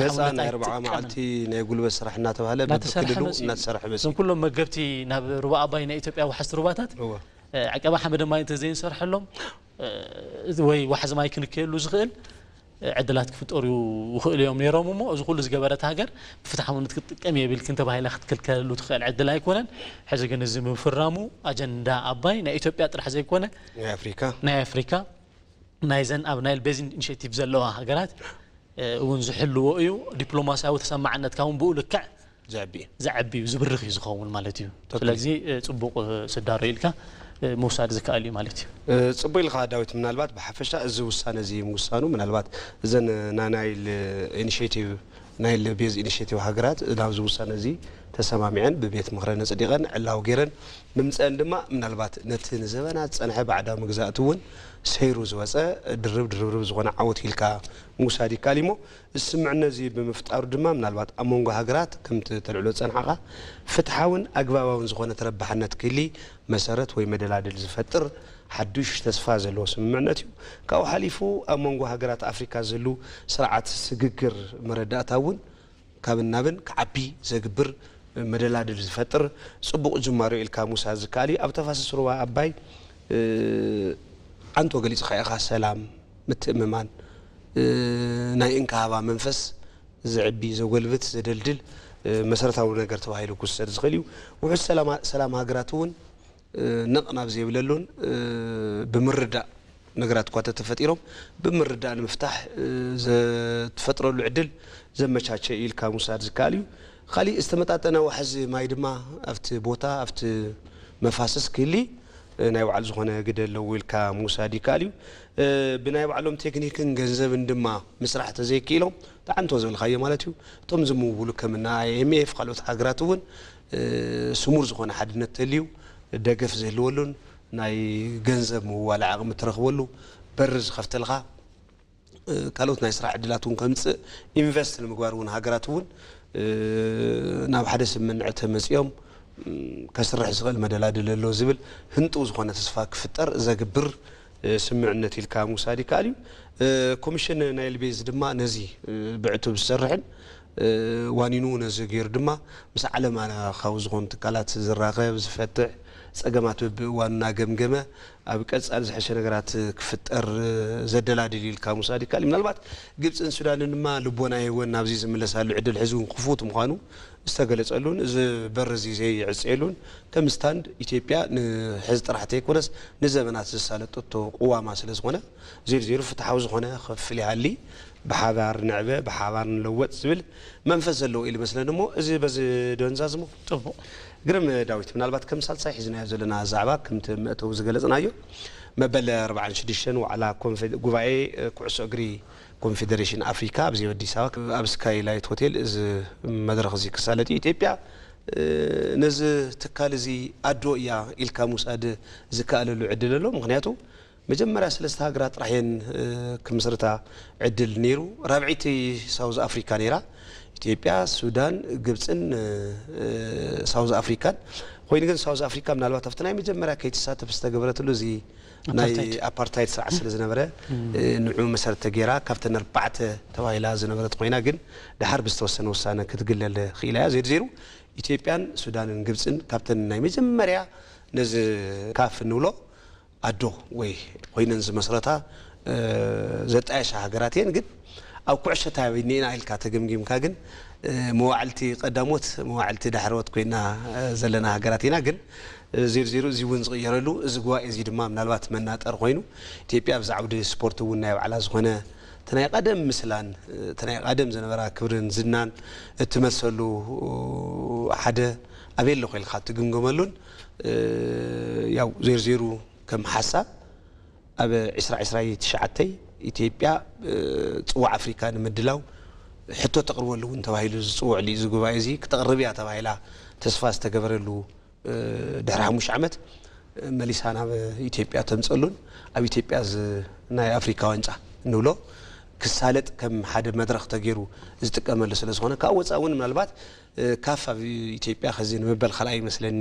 ነፃ ናይ ኣርባዓ መዓልቲ ናይ ጉልበት ስራሕ እናተባህለ በብክልሉ እናተሰርሐ መፅእ። እዞም ኩሎም መገብቲ ናብ ሩባ ኣባይ ናይ ኢትዮጵያ ዋሕስቲ ሩባታት ዕቀባ ሓመደ ማይ እንተዘይንሰርሐሎም ወይ ዋሕዚ ማይ ክንከየሉ ዝኽእል ዕድላት ክፍጠሩ ይኽእሉ እዮም ነይሮም እሞ እዚ ኩሉ ዝገበረት ሃገር ብፍትሓውነት ክትጥቀም የብልክን ተባሂላ ክትክልከለሉ ትኽእል ዕድል ኣይኮነን። ሕዚ ግን እዚ ምፍራሙ ኣጀንዳ ኣባይ ናይ ኢትዮጵያ ጥራሕ ዘይኮነ ናይ ኣፍሪካ ናይ ኣፍሪካ ናይዘን ኣብ ናይል ቤዚን ኢኒሽቲቭ ዘለዋ ሃገራት እውን ዝሕልዎ እዩ። ዲፕሎማሲያዊ ተሰማዕነትካ እውን ብኡ ልክዕ ዘዕቢ እዩ። ዘዕቢ እዩ፣ ዝብርኽ እዩ ዝኸውን ማለት እዩ። ስለዚ ጽቡቕ ስዳሮ ኢልካ ምውሳድ ዝከኣል እዩ ማለት እዩ። ጽቡቕ ኢልካ ዳዊት። ምናልባት ብሓፈሻ እዚ ውሳነ እዚ ምውሳኑ ምናልባት እዘን ናናይል ኢኒሽቲቭ ናይል ቤዝ ኢኒሽቲቭ ሃገራት ናብዚ ውሳነ እዚ ተሰማሚዐን ብቤት ምኽረን ኣፅዲቐን ዕላዊ ገይረን ምምፀአን ድማ ምናልባት ነቲ ንዘበናት ዝፀንሐ ባዕዳዊ መግዛእቲ እውን ሰይሩ ዝወፀ ድርብ ድርብርብ ዝኾነ ዓወት ኢልካ ምውሳድ ይከኣል እሞ እዚ ስምምዕነት እዚ ብምፍጣሩ ድማ ምናልባት ኣብ መንጎ ሃገራት ከምቲ ተልዕሎ ዝፀንሓኻ ፍትሓውን ኣግባባውን ዝኾነ ተረባሕነት ክህሊ መሰረት ወይ መደላድል ዝፈጥር ሓዱሽ ተስፋ ዘለዎ ስምምዕነት እዩ። ካብኡ ሓሊፉ ኣብ መንጎ ሃገራት ኣፍሪካ ዝህሉ ስርዓት ስግግር መረዳእታ እውን ካብን ናብን ክዓቢ ዘግብር መደላድል ዝፈጥር ፅቡቕ ጅማሮ ኢልካ ምውሳድ ዝከኣል እዩ። ኣብ ተፋሰስ ሩባ ኣባይ ኣንቶ ገሊፅኻ ኢኻ ሰላም፣ ምትእምማን፣ ናይ እንካሃባ መንፈስ ዘዕቢ፣ ዘጎልብት፣ ዘደልድል መሰረታዊ ነገር ተባሂሉ ክውሰድ ዝኽእል እዩ። ውሑስ ሰላም ሃገራት እውን ነቕ ናብ ዘይብለሉን ብምርዳእ ነገራት እኳ ተተፈጢሮም ብምርዳእ ንምፍታሕ ዘትፈጥረሉ ዕድል ዘመቻቸ እዩ ኢልካ ምውሳድ ዝከኣል እዩ። ካሊእ ዝተመጣጠነ ዋሕዚ ማይ ድማ ኣብቲ ቦታ ኣብቲ መፋስስ ክህሊ ናይ ባዕሉ ዝኾነ ግደ ኣለዎ ኢልካ ምውሳድ ይከኣል እዩ። ብናይ ባዕሎም ቴክኒክን ገንዘብን ድማ ምስራሕ ተዘይክኢሎም ተዓንቶ ዝበልካዮ ማለት እዩ። እቶም ዝምውሉ ከም እነ ኣይ ኤም ኤፍ ካልኦት ሃገራት እውን ስሙር ዝኾነ ሓድነት ተልዩ ደገፍ ዝህልወሉን ናይ ገንዘብ ምውዋል ዓቕሚ ትረኽበሉ በር ዝኸፍተልኻ ካልኦት ናይ ስራሕ ዕድላት እውን ከምፅእ ኢንቨስት ንምግባር እውን ሃገራት እውን ናብ ሓደ ስምምዕ ተመፂኦም ከስርሕ ዝኽእል መደላድል ኣሎ ዝብል ህንጡው ዝኾነ ተስፋ ክፍጠር ዘግብር ስምምዕነት ኢልካ ምውሳድ ይከኣል እዩ። ኮሚሽን ናይል ቤዝ ድማ ነዚ ብዕቱብ ዝሰርሕን ዋኒኑ ነዚ ገይሩ ድማ ምስ ዓለም ለኻዊ ዝኾኑ ትካላት ዝራኸብ ዝፈትሕ ፀገማት በብእዋኑ እናገምገመ ኣብ ቀፃሊ ዝሐሸ ነገራት ክፍጠር ዘደላድል ኢልካ ምውሳድ ይከኣል እዩ። ምናልባት ግብፅን ሱዳንን ድማ ልቦና ይህወን ናብዚ ዝምለሳሉ ዕድል ሕዚ እውን ክፉት ምዃኑ ዝተገለፀሉን እዚ በር እዚ ዘይዕፀየሉን ከም ስታንድ ኢትዮጵያ ንሕዚ ጥራሕ ተይኮነስ ንዘበናት ዘሳለጠቶ ቅዋማ ስለ ዝኾነ ዜሩ ዜሩ ፍትሓዊ ዝኾነ ክፍፍል ይሃሊ ብሓባር ንዕበ ብሓባር ንለወጥ ዝብል መንፈስ ዘለዎ ኢሉ መስለኒ እሞ እዚ በዚ ደንዛዝሞ። ፅቡቕ። ግርም ዳዊት፣ ምናልባት ከም ሳልሳይ ሒዝናዮ ዘለና ዛዕባ ከምቲ መእተዊ ዝገለፅናዮ መበል ኣርባዓን ሽዱሽተን ዋዕላ ጉባኤ ኩዕሶ እግሪ ኮንፌዴሬሽን ኣፍሪካ ኣብ ዜብ ኣዲስ ኣበባ ኣብ ስካይ ላይት ሆቴል እዚ መድረኽ እዚ ክሳለጥ እዩ። ኢትዮጵያ ነዚ ትካል እዚ ኣዶ እያ ኢልካ ምውሳድ ዝከኣለሉ ዕድል ኣሎ። ምክንያቱ መጀመርያ ሰለስተ ሃገራት ጥራሕ እየን ክምስርታ ዕድል ነይሩ። ራብዐይቲ ሳውዝ ኣፍሪካ ነይራ። ኢትዮጵያ፣ ሱዳን፣ ግብፅን ሳውዝ ኣፍሪካን። ኮይኑ ግን ሳውዝ ኣፍሪካ ምናልባት ኣብቲ ናይ መጀመርያ ከይትሳተፍ ዝተገበረትሉ እዚ ናይ ኣፓርታይድ ስርዓት ስለ ዝነበረ ንዑ መሰረት ተገይራ ካብተን ኣርባዕተ ተባሂላ ዝነበረት ኮይና ግን ድሓር ብዝተወሰነ ውሳነ ክትግለል ክኢላ እያ። ዜድ ዜሩ ኢትዮጵያን ሱዳንን ግብፅን ካብተን ናይ መጀመርያ ነዚ ካፍ እንብሎ ኣዶ ወይ ኮይነን ዝመስረታ ዘጣየሻ ሃገራት እየን። ግን ኣብ ኩዕሾ እንታይ ኣበይኒና ኢልካ ተገምጊምካ ግን መዋዕልቲ ቀዳሞት መዋዕልቲ ዳሕረዎት ኮይና ዘለና ሃገራት ኢና። ግን ዜርዜሩ እዚ እውን ዝቕየረሉ እዚ ጉባኤ እዚ ድማ ምናልባት መናጠር ኮይኑ ኢትዮጵያ ኣብዚ ዓውዲ ስፖርት እውን ናይ ባዕላ ዝኾነ እቲ ናይ ቀደም ምስላን እቲ ናይ ቀደም ዝነበራ ክብርን ዝናን እትመልሰሉ ሓደ ኣበይ ኣለኹ ኢልካ እትግምገመሉን ያው ዜርዜሩ ከም ሓሳብ ኣብ ዕስራ ዕስራ ትሽዓተ ኢትዮጵያ ፅዋዕ ኣፍሪካ ንምድላው ሕቶ ተቕርበሉ እውን ተባሂሉ ዝፅውዕሉ እዩ። እዚ ጉባኤ እዚ ክተቕርብ እያ ተባሂላ ተስፋ ዝተገበረሉ ድሕሪ ሓሙሽተ ዓመት መሊሳ ናብ ኢትዮጵያ ተምፀሉን ኣብ ኢትዮጵያ ናይ ኣፍሪካ ዋንጫ እንብሎ ክሳለጥ ከም ሓደ መድረኽ ተገይሩ ዝጥቀመሉ ስለ ዝኾነ፣ ካብ ወፃኢ እውን ምናልባት ካፍ ኣብ ኢትዮጵያ ከዚ ንምበል ካልኣይ ይመስለኒ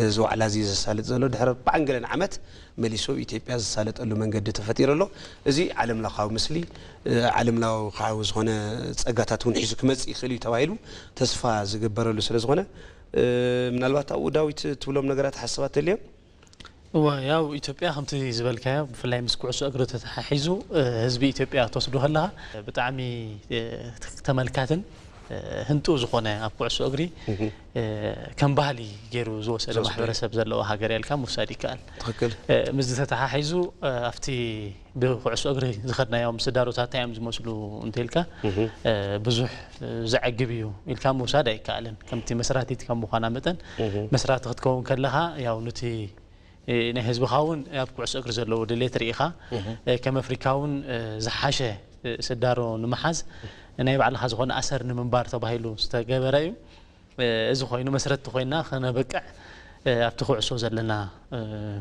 እዚ ዋዕላ እዚ ዘሳልጥ ዘሎ። ድሕሪ ኣርባዓን ገለን ዓመት መሊሱ ኣብ ኢትዮጵያ ዝሳለጠሉ መንገዲ ተፈጢሩ ኣሎ። እዚ ዓለም ለኻዊ ምስሊ፣ ዓለም ለኻዊ ዝኾነ ፀጋታት እውን ሒዙ ክመፅእ ይኽእል እዩ ተባሂሉ ተስፋ ዝግበረሉ ስለ ዝኾነ፣ ምናልባት ኣብኡ ዳዊት ትብሎም ነገራት ሓሳባት ተልዮም? እወ፣ ያው ኢትዮጵያ ከምቲ ዝበልካዮ ብፍላይ ምስ ኩዕሶ እግሪ ተተሓሒዙ ህዝቢ ኢትዮጵያ ትወስዶ ከለኻ ብጣዕሚ ተመልካትን ህንጡ ዝኾነ ኣብ ኩዕሶ እግሪ ከም ባህሊ ገይሩ ዝወሰደ ማሕበረሰብ ዘለዎ ሃገር እያ ኢልካ ምውሳድ ይከኣል። ትኽክል። ምስዚ ተተሓሒዙ ኣብቲ ብኩዕሶ እግሪ ዝኸድናዮም ስዳሮታት እንታይ እዮም ዝመስሉ እንተኢልካ ብዙሕ ዘዕግብ እዩ ኢልካ ምውሳድ ኣይከኣልን። ከምቲ መስራቲት ከም ምዃና መጠን መስራቲ ክትከውን ከለኻ ያው ኑቲ ናይ ህዝብኻ እውን ኣብ ኩዕሶ እግሪ ዘለዎ ድሌት ርኢኻ ከም ኣፍሪካ እውን ዝሓሸ ስዳሮ ንምሓዝ ናይ ባዕልኻ ዝኾነ ኣሰር ንምንባር ተባሂሉ ዝተገበረ እዩ። እዚ ኮይኑ መስረቲ ኮይና ከነበቅዕ ኣብቲ ኩዕሶ ዘለና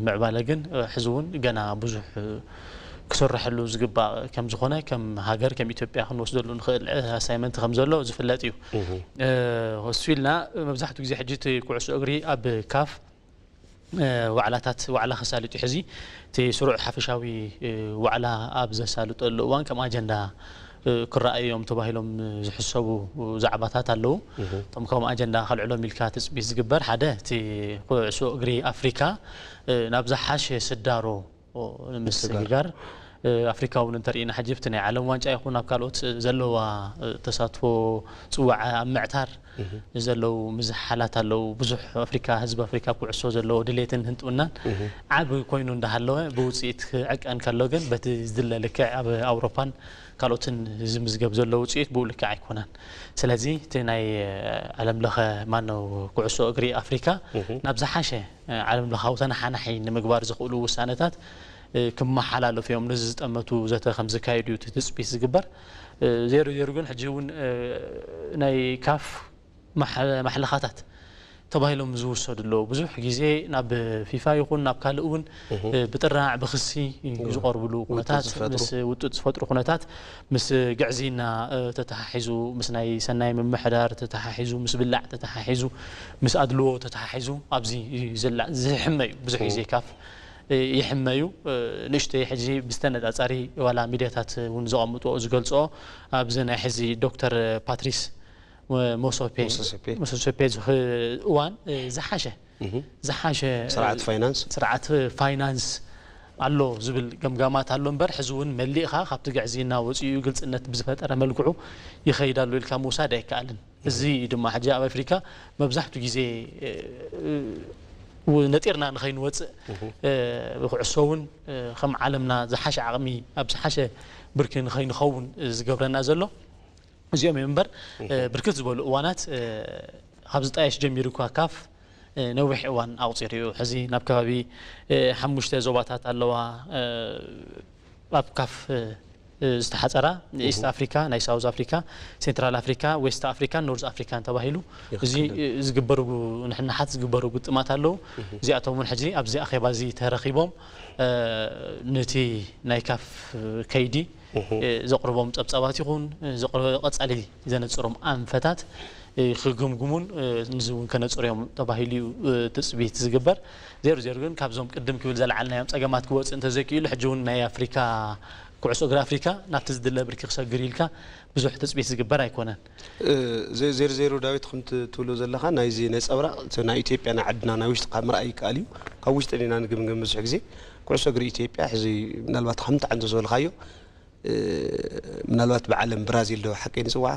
ምዕባለ ግን ሕዚ እውን ገና ብዙሕ ክስረሐሉ ዝግባእ ከም ዝኾነ ከም ሃገር ከም ኢትዮጵያ ክንወስደሉ ንኽእል ኣሳይመንት ከም ዘሎ ዝፍለጥ እዩ። እሱ ኢልና መብዛሕትኡ ግዜ ሕጂ እቲ ኩዕሶ እግሪ ኣብ ካፍ ዋዕላታት ዋዕላ ከሳልጥ እዩ። ሕዚ እቲ ስሩዕ ሓፈሻዊ ዋዕላ ኣብ ዘሳልጠሉ እዋን ከም ኣጀንዳ ክረኣዩ እዮም ተባሂሎም ዝሕሰቡ ዛዕባታት ኣለዉ። እቶም ከም ኣጀንዳ ከልዕሎም ኢልካ ትፅቢት ዝግበር ሓደ እቲ ኩዕሶ እግሪ ኣፍሪካ ናብ ዝሓሸ ስዳሮ ንምስግጋር ኣፍሪካ እውን እንተርኢና ሕጂ ብቲ ናይ ዓለም ዋንጫ ይኹን ኣብ ካልኦት ዘለዋ ተሳትፎ ፅዋዐ ኣብ ምዕታር ዘለዉ ምዝሓላት ኣለዉ። ብዙሕ ኣፍሪካ ህዝቢ ኣፍሪካ ኩዕሶ ዘለዎ ድሌትን ህንጥውናን ዓቢ ኮይኑ እንዳሃለወ ብውፅኢት ክዕቀን ከሎ ግን በቲ ዝድለ ልክዕ ኣብ ኣውሮፓን ካልኦትን ዝምዝገብ ዘሎ ውፅኢት ብኡ ልክዕ ኣይኮነን። ስለዚ እቲ ናይ ዓለም ለኸ ማነው ኩዕሶ እግሪ ኣፍሪካ ናብ ዝሓሸ ዓለም ለኻዊ ተነሓናሒ ንምግባር ዝኽእሉ ውሳነታት ክመሓላለፉ እዮም። ነዚ ዝጠመቱ ዘተ ከም ዝካየዱ እዩ እቲ ትፅቢት ዝግበር። ዜሮ ዜሮ ግን ሕጂ እውን ናይ ካፍ ማሕለኻታት ተባሂሎም ዝውሰዱ ኣለዉ። ብዙሕ ግዜ ናብ ፊፋ ይኹን ናብ ካልእ እውን ብጥራዕ ብክሲ ዝቐርብሉ ኩነታት ምስ ውጥጥ ዝፈጥሩ ኩነታት ምስ ግዕዝይና ተተሓሒዙ ምስ ናይ ሰናይ ምምሕዳር ተተሓሒዙ ምስ ብላዕ ተተሓሒዙ ምስ ኣድልዎ ተተሓሒዙ ኣብዚ ዝላ ዝሕመ እዩ ብዙሕ ግዜ ካፍ ይሕመ እዩ። ንእሽተይ ሕዚ ብዝተነፃፃሪ ዋላ ሚድያታት እውን ዘቐምጥኦ ዝገልፅኦ ኣብዚ ናይ ሕዚ ዶክተር ፓትሪስ ሞሶፔ ሞሶፔ። ሞሶፔ ዝኽ- እዋን ዝሓሸ ዝሓሸ ስርዓት ፋይናንስ ስርዓት ፋይናንስ ኣሎ ዝብል ገምጋማት ኣሎ እምበር ሕዚ እውን መሊእኻ ካብቲ ግዕዝይና ወፂኡ ግልፅነት ብዝፈጠረ መልክዑ ይኸይድ ኣሎ ኢልካ ምውሳድ ኣይከኣልን። እዚ ድማ ሕጂ ኣብ ኣፍሪካ መብዛሕቱ ግዜ ነጢርና ንኸይንወፅእ ብኩዕሶ እውን ከም ዓለምና ዝሓሸ ዓቕሚ ኣብ ዝሓሸ ብርኪ ንኸይንኸውን ዝገብረና ዘሎ እዚኦም እዮም እምበር ብርክት ዝበሉ እዋናት ካብ ዝጣየሽ ጀሚሩ እኳ ካፍ ነዊሕ እዋን ኣቑፂሩ እዩ። ሕዚ ናብ ከባቢ ሓሙሽተ ዞባታት ኣለዋ ኣብ ካፍ ዝተሓፀራ ኢስት ኣፍሪካ፣ ናይ ሳውዝ ኣፍሪካ፣ ሴንትራል ኣፍሪካ፣ ዌስት ኣፍሪካን ኖርዝ ኣፍሪካን ተባሂሉ እዚ ዝግበሩ ንሕንሓት ዝግበሩ ግጥማት ኣለዉ። እዚኣቶም እውን ሕዚ ኣብዚ ኣኼባ እዚ ተረኺቦም ነቲ ናይ ካፍ ከይዲ ዘቕርቦም ፀብፃባት ይኹን ቀፃሊ ዘነፅሮም ኣንፈታት ክግምግሙን ንዚ እውን ከነፅሩ እዮም ተባሂሉ እዩ ትፅቢት ዝግበር። ዜሮ ዜሮ ግን ካብዞም ቅድም ክብል ዘልዓልናዮም ፀገማት ክወፅእ እንተዘይክኢሉ ሕጂ እውን ናይ ኣፍሪካ ኩዕሶ እግሪ ኣፍሪካ ናብቲ ዝድለ ብርኪ ክሰግር ኢልካ ብዙሕ ትፅቢት ዝግበር ኣይኮነን። ዜሮ ዜሮ ዳዊት ከምቲ ትብሎ ዘለኻ ናይዚ ነፀብራቕ እቲ ናይ ኢትዮጵያ ናይ ዓድና ናይ ውሽጥኻ ምርኣይ ይከኣል እዩ። ካብ ውሽጢ ዲና ንግምግም ብዙሕ ግዜ ኩዕሶ እግሪ ኢትዮጵያ ሕዚ ምናልባት ከምቲ ዓንቶ ዝበልካዮ ምናልባት ብዓለም ብራዚል ዶ ሓቀይ ንፅዋዓ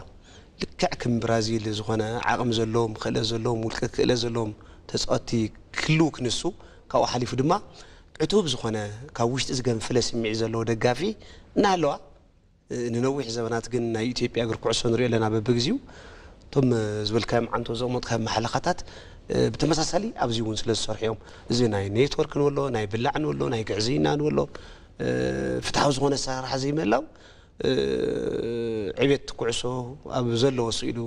ልክዕ ከም ብራዚል ዝኾነ ዓቕሚ ዘለዎም ክእለት ዘለዎም ውልቀ ክእለት ዘለዎም ተፃወትቲ ክህልው ክንሱ ካብኡ ሓሊፉ ድማ ዕቱብ ዝኾነ ካብ ውሽጢ ዝገንፍለ ስምዒት ዘለዎ ደጋፊ እናሃለዋ ንነዊሕ ዘበናት ግን ናይ ኢትዮጵያ እግሪ ኩዕሶ ንሪኦ ኣለና በብግዚኡ እቶም ዝበልካዮም ዓንቶ ዘቕመጥካዮም ማሓለኻታት ብተመሳሳሊ ኣብዚ እውን ስለ ዝሰርሑ እዮም። እዚ ናይ ኔትወርክ ንበሎ ናይ ብላዕ ንበሎ ናይ ግዕዝይና ንበሎ ፍትሓዊ ዝኾነ ኣሰራርሓ ዘይምህላው ዕቤት ኩዕሶ ኣብ ዘለዎ ስኢሉ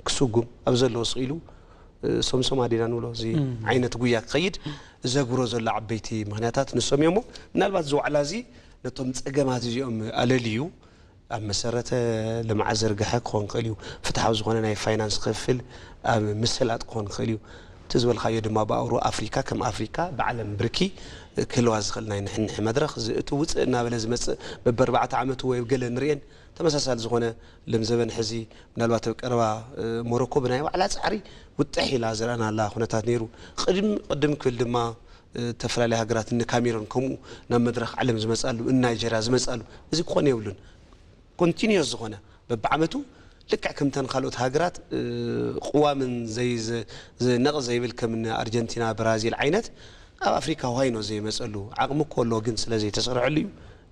ክስጉም ኣብ ዘለዎ ስኢሉ ሶምሶም ኣዴና ንብሎ እዚ ዓይነት ጉያ ክኸይድ ዘግብሮ ዘሎ ዓበይቲ ምክንያታት ንሶም እዮም። ምናልባት እዚ ዋዕላ እዚ ነቶም ጸገማት እዚኦም ኣለልዩ ኣብ መሰረተ ልምዓት ዝርግሐ ክኾን ክእል እዩ። ፍትሓዊ ዝኾነ ናይ ፋይናንስ ክፍፍል ኣብ ምስላጥ ክኾን ክእል እዩ። እቲ ዝበልካዮ ድማ ብኣውሮ ኣፍሪካ ከም ኣፍሪካ ብዓለም ብርኪ ክህልዋ ዝኽእል ናይ ንሕንሕ መድረኽ እዚ እቲ ውፅእ እናበለ ዝመፅእ በበርባዕተ ዓመቱ ወይ ገለ ንርእን ተመሳሳሊ ዝኾነ ልምዘበን ሕዚ ምናልባት ኣብ ቀረባ ሞሮኮ ብናይ ባዕላ ፃዕሪ ውጥሕ ኢላ ዝረኣናላ ኩነታት ነይሩ። ቅድም ቅድም ክብል ድማ ዝተፈላለዩ ሃገራት እኒ ካሜሮን ከምኡ ናብ መድረኽ ዓለም ዝመፃሉ እኒ ናይጀርያ ዝመፃሉ እዚ ክኾን የብሉን። ኮንቲኒዮስ ዝኾነ በብዓመቱ ልክዕ ከምተን ካልኦት ሃገራት ቅዋምን ነቕ ዘይብል ከም እኒ ኣርጀንቲና ብራዚል ዓይነት ኣብ ኣፍሪካ ዋይኖ ዘይመፀሉ ዓቕሚ እኮ ኣሎ ግን ስለ ዘይተሰርሐሉ እዩ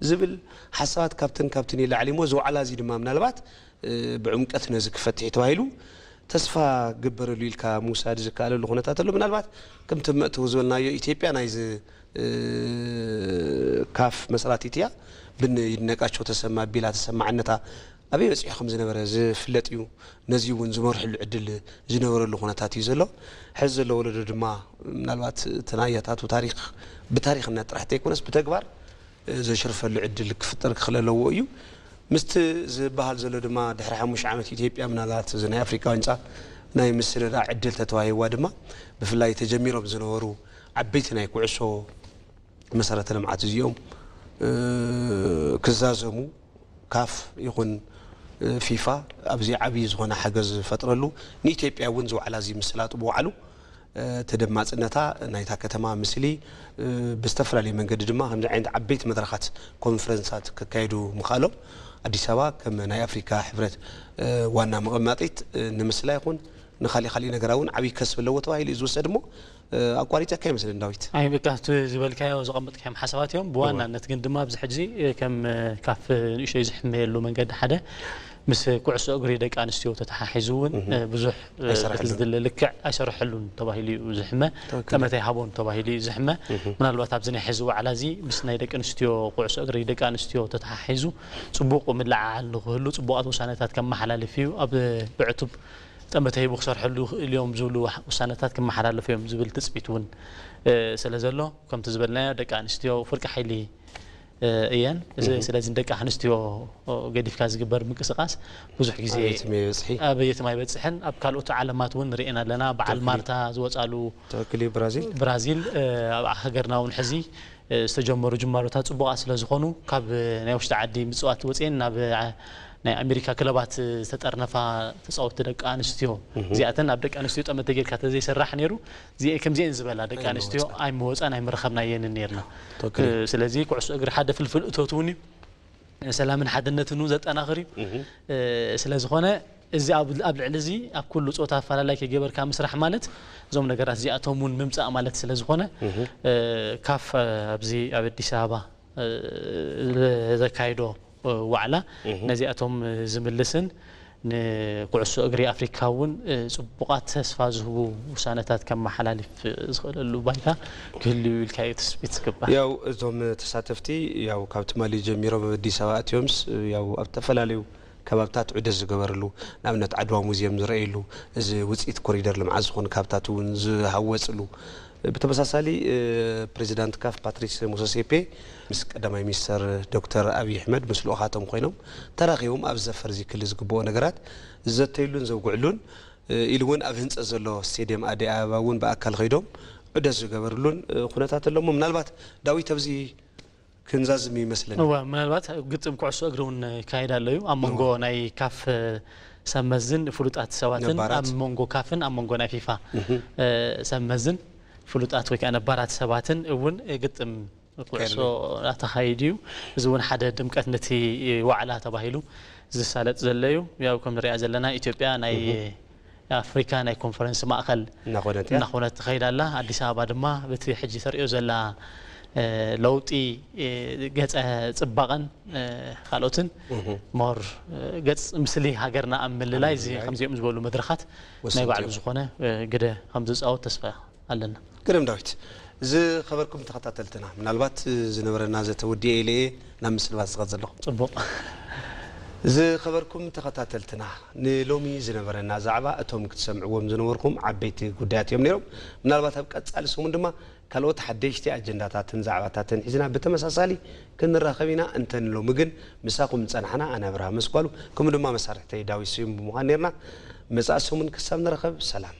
ዝብል ሓሳባት ካብትን ካብትን ይላዕል እሞ እዚ ዋዕላ እዚ ድማ ምናልባት ብዕምቀት ነዚ ክፈትሕ ተባሂሉ ተስፋ ግበረሉ ኢልካ ምውሳድ ዝከኣለሉ ኩነታት ኣሎ። ምናልባት ከምቲ መእተዊ ዝበልናዮ ኢትዮጵያ ናይዚ ካፍ መስራቲት እያ። ብን ይድነቃቸው ተሰማ ቢላ ተሰማዕነታ ኣበይ በፂሑ ከም ዝነበረ ዝፍለጥ እዩ። ነዚ እውን ዝመርሕሉ ዕድል ዝነበረሉ ኩነታት እዩ ዘሎ። ሕዚ ዘሎ ወለዶ ድማ ምናልባት እቲ ናይ ኣያታቱ ታሪክ ብታሪክነት ጥራሕ ተይኮነስ ብተግባር ዘሽርፈሉ ዕድል ክፍጠር ክኽእል ኣለዎ እዩ። ምስቲ ዝበሃል ዘሎ ድማ ድሕሪ ሓሙሽተ ዓመት ኢትዮጵያ ምናልባት እዚ ናይ ኣፍሪካ ዋንጫ ናይ ምስርራዕ ዕድል ተተዋሂብዋ ድማ ብፍላይ ተጀሚሮም ዝነበሩ ዓበይቲ ናይ ኩዕሶ መሰረተ ልምዓት እዚኦም ክዛዘሙ ካፍ ይኹን ፊፋ ኣብዚ ዓብዪ ዝኾነ ሓገዝ ዝፈጥረሉ ንኢትዮጵያ እውን ዝዋዕላ እዚ ምስላጡ ብባዕሉ ተደማፅነታ ናይታ ከተማ ምስሊ ብዝተፈላለየ መንገዲ ድማ ከምዚ ዓይነት ዓበይቲ መድረኻት ኮንፈረንሳት ክካየዱ ምኽኣሎም ኣዲስ ኣበባ ከም ናይ ኣፍሪካ ሕብረት ዋና መቐማጢት ንምስላ ይኹን ንካሊእ ካሊእ ነገራ እውን ዓብዪ ከስብ ኣለዎ ተባሂሉ እዩ ዝውሰድ እሞ ኣቋሪፀካ ይመስለኒ ዳዊት። ኣይ በቃ እቲ ዝበልካዮ ዘቐመጥካዮም ሓሳባት እዮም። ብዋናነት ግን ድማ ኣብዚ ሕዚ ከም ካፍ ንእሽተይ ዝሕመየሉ መንገዲ ሓደ ምስ ኩዕሶ እግሪ ደቂ ኣንስትዮ ተተሓሒዙ እውን ብዙሕ ዝድለ ልክዕ ኣይሰርሐሉን ተባሂሉ እዩ ዝሕመ። ጠመተ ኣይሃቦን ተባሂሉ እዩ ዝሕመ። ምናልባት ኣብዚ ናይ ሕዚ ዋዕላ እዚ ምስ ናይ ደቂ ኣንስትዮ ኩዕሶ እግሪ ደቂ ኣንስትዮ ተተሓሒዙ ፅቡቕ ምልዕዓል ንክህሉ ፅቡቓት ውሳነታት ከመሓላልፍ እዩ። ኣብ ብዕቱብ ጠመተ ሂቡ ክሰርሐሉ ይኽእል እዮም ዝብሉ ውሳነታት ክመሓላለፉ እዮም ዝብል ትፅቢት እውን ስለ ዘሎ ከምቲ ዝበልናዮ ደቂ ኣንስትዮ ፍርቂ ሓይሊ እየን። ስለዚ ደቂ ኣንስትዮ ገዲፍካ ዝግበር ምንቅስቃስ ብዙሕ ግዜ ኣበየትም ኣይበፅሕን። ኣብ ካልኦት ዓለማት እውን ንሪኤን ኣለና። በዓል ማርታ ዝወፃሉ ብራዚል ኣብ ሃገርና እውን ሕዚ ዝተጀመሩ ጅማሮታት ፅቡቓት ስለ ዝኾኑ ካብ ናይ ውሽጢ ዓዲ ምፅዋት ወፅኤን ናብ ናይ ኣሜሪካ ክለባት ዝተጠርነፋ ተፃወቲ ደቂ ኣንስትዮ እዚኣተን ኣብ ደቂ ኣንስትዮ ጠመተ ጌርካ ተዘይሰራሕ ነይሩ። ከምዚአን ዝበላ ደቂ ኣንስትዮ ኣይምወፃን ኣይምረኸብናየንን ነርና። ስለዚ ኩዕሶ እግሪ ሓደ ፍልፍል እቶት እውን እዩ። ሰላምን ሓድነትን እውን ዘጠናኽር እዩ። ስለዝኾነ እዚ ኣብ ልዕሊ እዚ ኣብ ኩሉ ፆታ ኣፈላላይ ከይገበርካ ምስራሕ ማለት እዞም ነገራት እዚኣቶም እውን ምምፃእ ማለት ስለዝኾነ ካፍ ኣብዚ ኣብ ኣዲስ ኣበባ ዘካይዶ ዋዕላ ነዚኣቶም ዝምልስን ንኩዕሶ እግሪ ኣፍሪካ እውን ፅቡቓት ተስፋ ዝህቡ ውሳነታት ከመሓላልፍ ዝኽእለሉ ባይታ ክህልዩ ኢልካ እዩ ትስቢት ዝግበር። ያው እዞም ተሳተፍቲ ያው ካብ ትማሊ ጀሚሮም ኣብ ኣዲስ ኣበባ ኣትዮምስ ያው ኣብ ዝተፈላለዩ ከባብታት ዑደት ዝገበርሉ ንኣብነት ዓድዋ ሙዝየም ዝረኣየሉ እዚ ውፅኢት ኮሪደር ልምዓት ዝኾኑ ካብታት እውን ዝሃወፅሉ ብተመሳሳሊ ፕሬዚዳንት ካፍ ፓትሪስ ሙሰሴፔ ምስ ቀዳማይ ሚኒስተር ዶክተር ኣብይ ኣሕመድ ምስ ልኡኻቶም ኮይኖም ተራኺቦም ኣብዚ ዘፈር እዚ ክሊ ዝግብኦ ነገራት ዝዘተይሉን ዘውግዕሉን ኢሉ እውን ኣብ ህንፀት ዘሎ ስቴድየም ኣደይ ኣበባ እውን ብኣካል ከይዶም ዑደት ዝገበርሉን ኩነታት ኣለሞ ምናልባት ዳዊት ኣብዚ ክንዛዝም ይመስለኒ። እወ ምናልባት ግጥም ኩዕሶ እግሪ እውን ይካየድ ኣሎ እዩ ኣብ መንጎ ናይ ካፍ ሰብ መዝን ፍሉጣት ሰባትን ኣብ መንጎ ካፍን ኣብ መንጎ ናይ ፊፋ ሰብ መዝን ፍሉጣት ወይ ከዓ ነባራት ሰባትን እውን ግጥም ኩዕሶ እናተኻየዱ እዩ። እዚ እውን ሓደ ድምቀት ነቲ ዋዕላ ተባሂሉ ዝሳለጥ ዘሎ እዩ። ያው ከም ንሪኣ ዘለና ኢትዮጵያ ናይ ኣፍሪካ ናይ ኮንፈረንስ ማእኸል እናኾነት ትኸይድ ኣላ። ኣዲስ ኣበባ ድማ በቲ ሕጂ ተርእዮ ዘላ ለውጢ ገፀ ፅባቐን ካልኦትን ሞር ገፅ ምስሊ ሃገርና ኣብ ምልላይ ከምዚኦም ዝበሉ መድረኻት ናይ ባዕሉ ዝኾነ ግደ ከምዝፃወት ተስፋ ኣለና። ግርም ዳዊት፣ ዝኸበርኩም ተኸታተልትና ምናልባት ዝነበረና ዘተ ወዲኤ ኢለ እየ ናብ ምስልባት ዝኸድ ዘለኹ። ፅቡቕ። ዝኸበርኩም ተኸታተልትና፣ ንሎሚ ዝነበረና ዛዕባ እቶም ክትሰምዕዎም ዝነበርኩም ዓበይቲ ጉዳያት እዮም ነይሮም። ምናልባት ኣብ ቀጻሊ ሰሙን ድማ ካልኦት ሓደሽቲ ኣጀንዳታትን ዛዕባታትን ሒዝና ብተመሳሳሊ ክንራኸብ ኢና። እንተ ንሎሚ ግን ምሳኹም ዝጸናሕና ኣነ ኣብርሃ መስኳሉ፣ ከምኡ ድማ መሳርሕተይ ዳዊት ስዩም ብምዃን ነይርና። መጻኢ ሰሙን ክሳብ ንራኸብ ሰላም።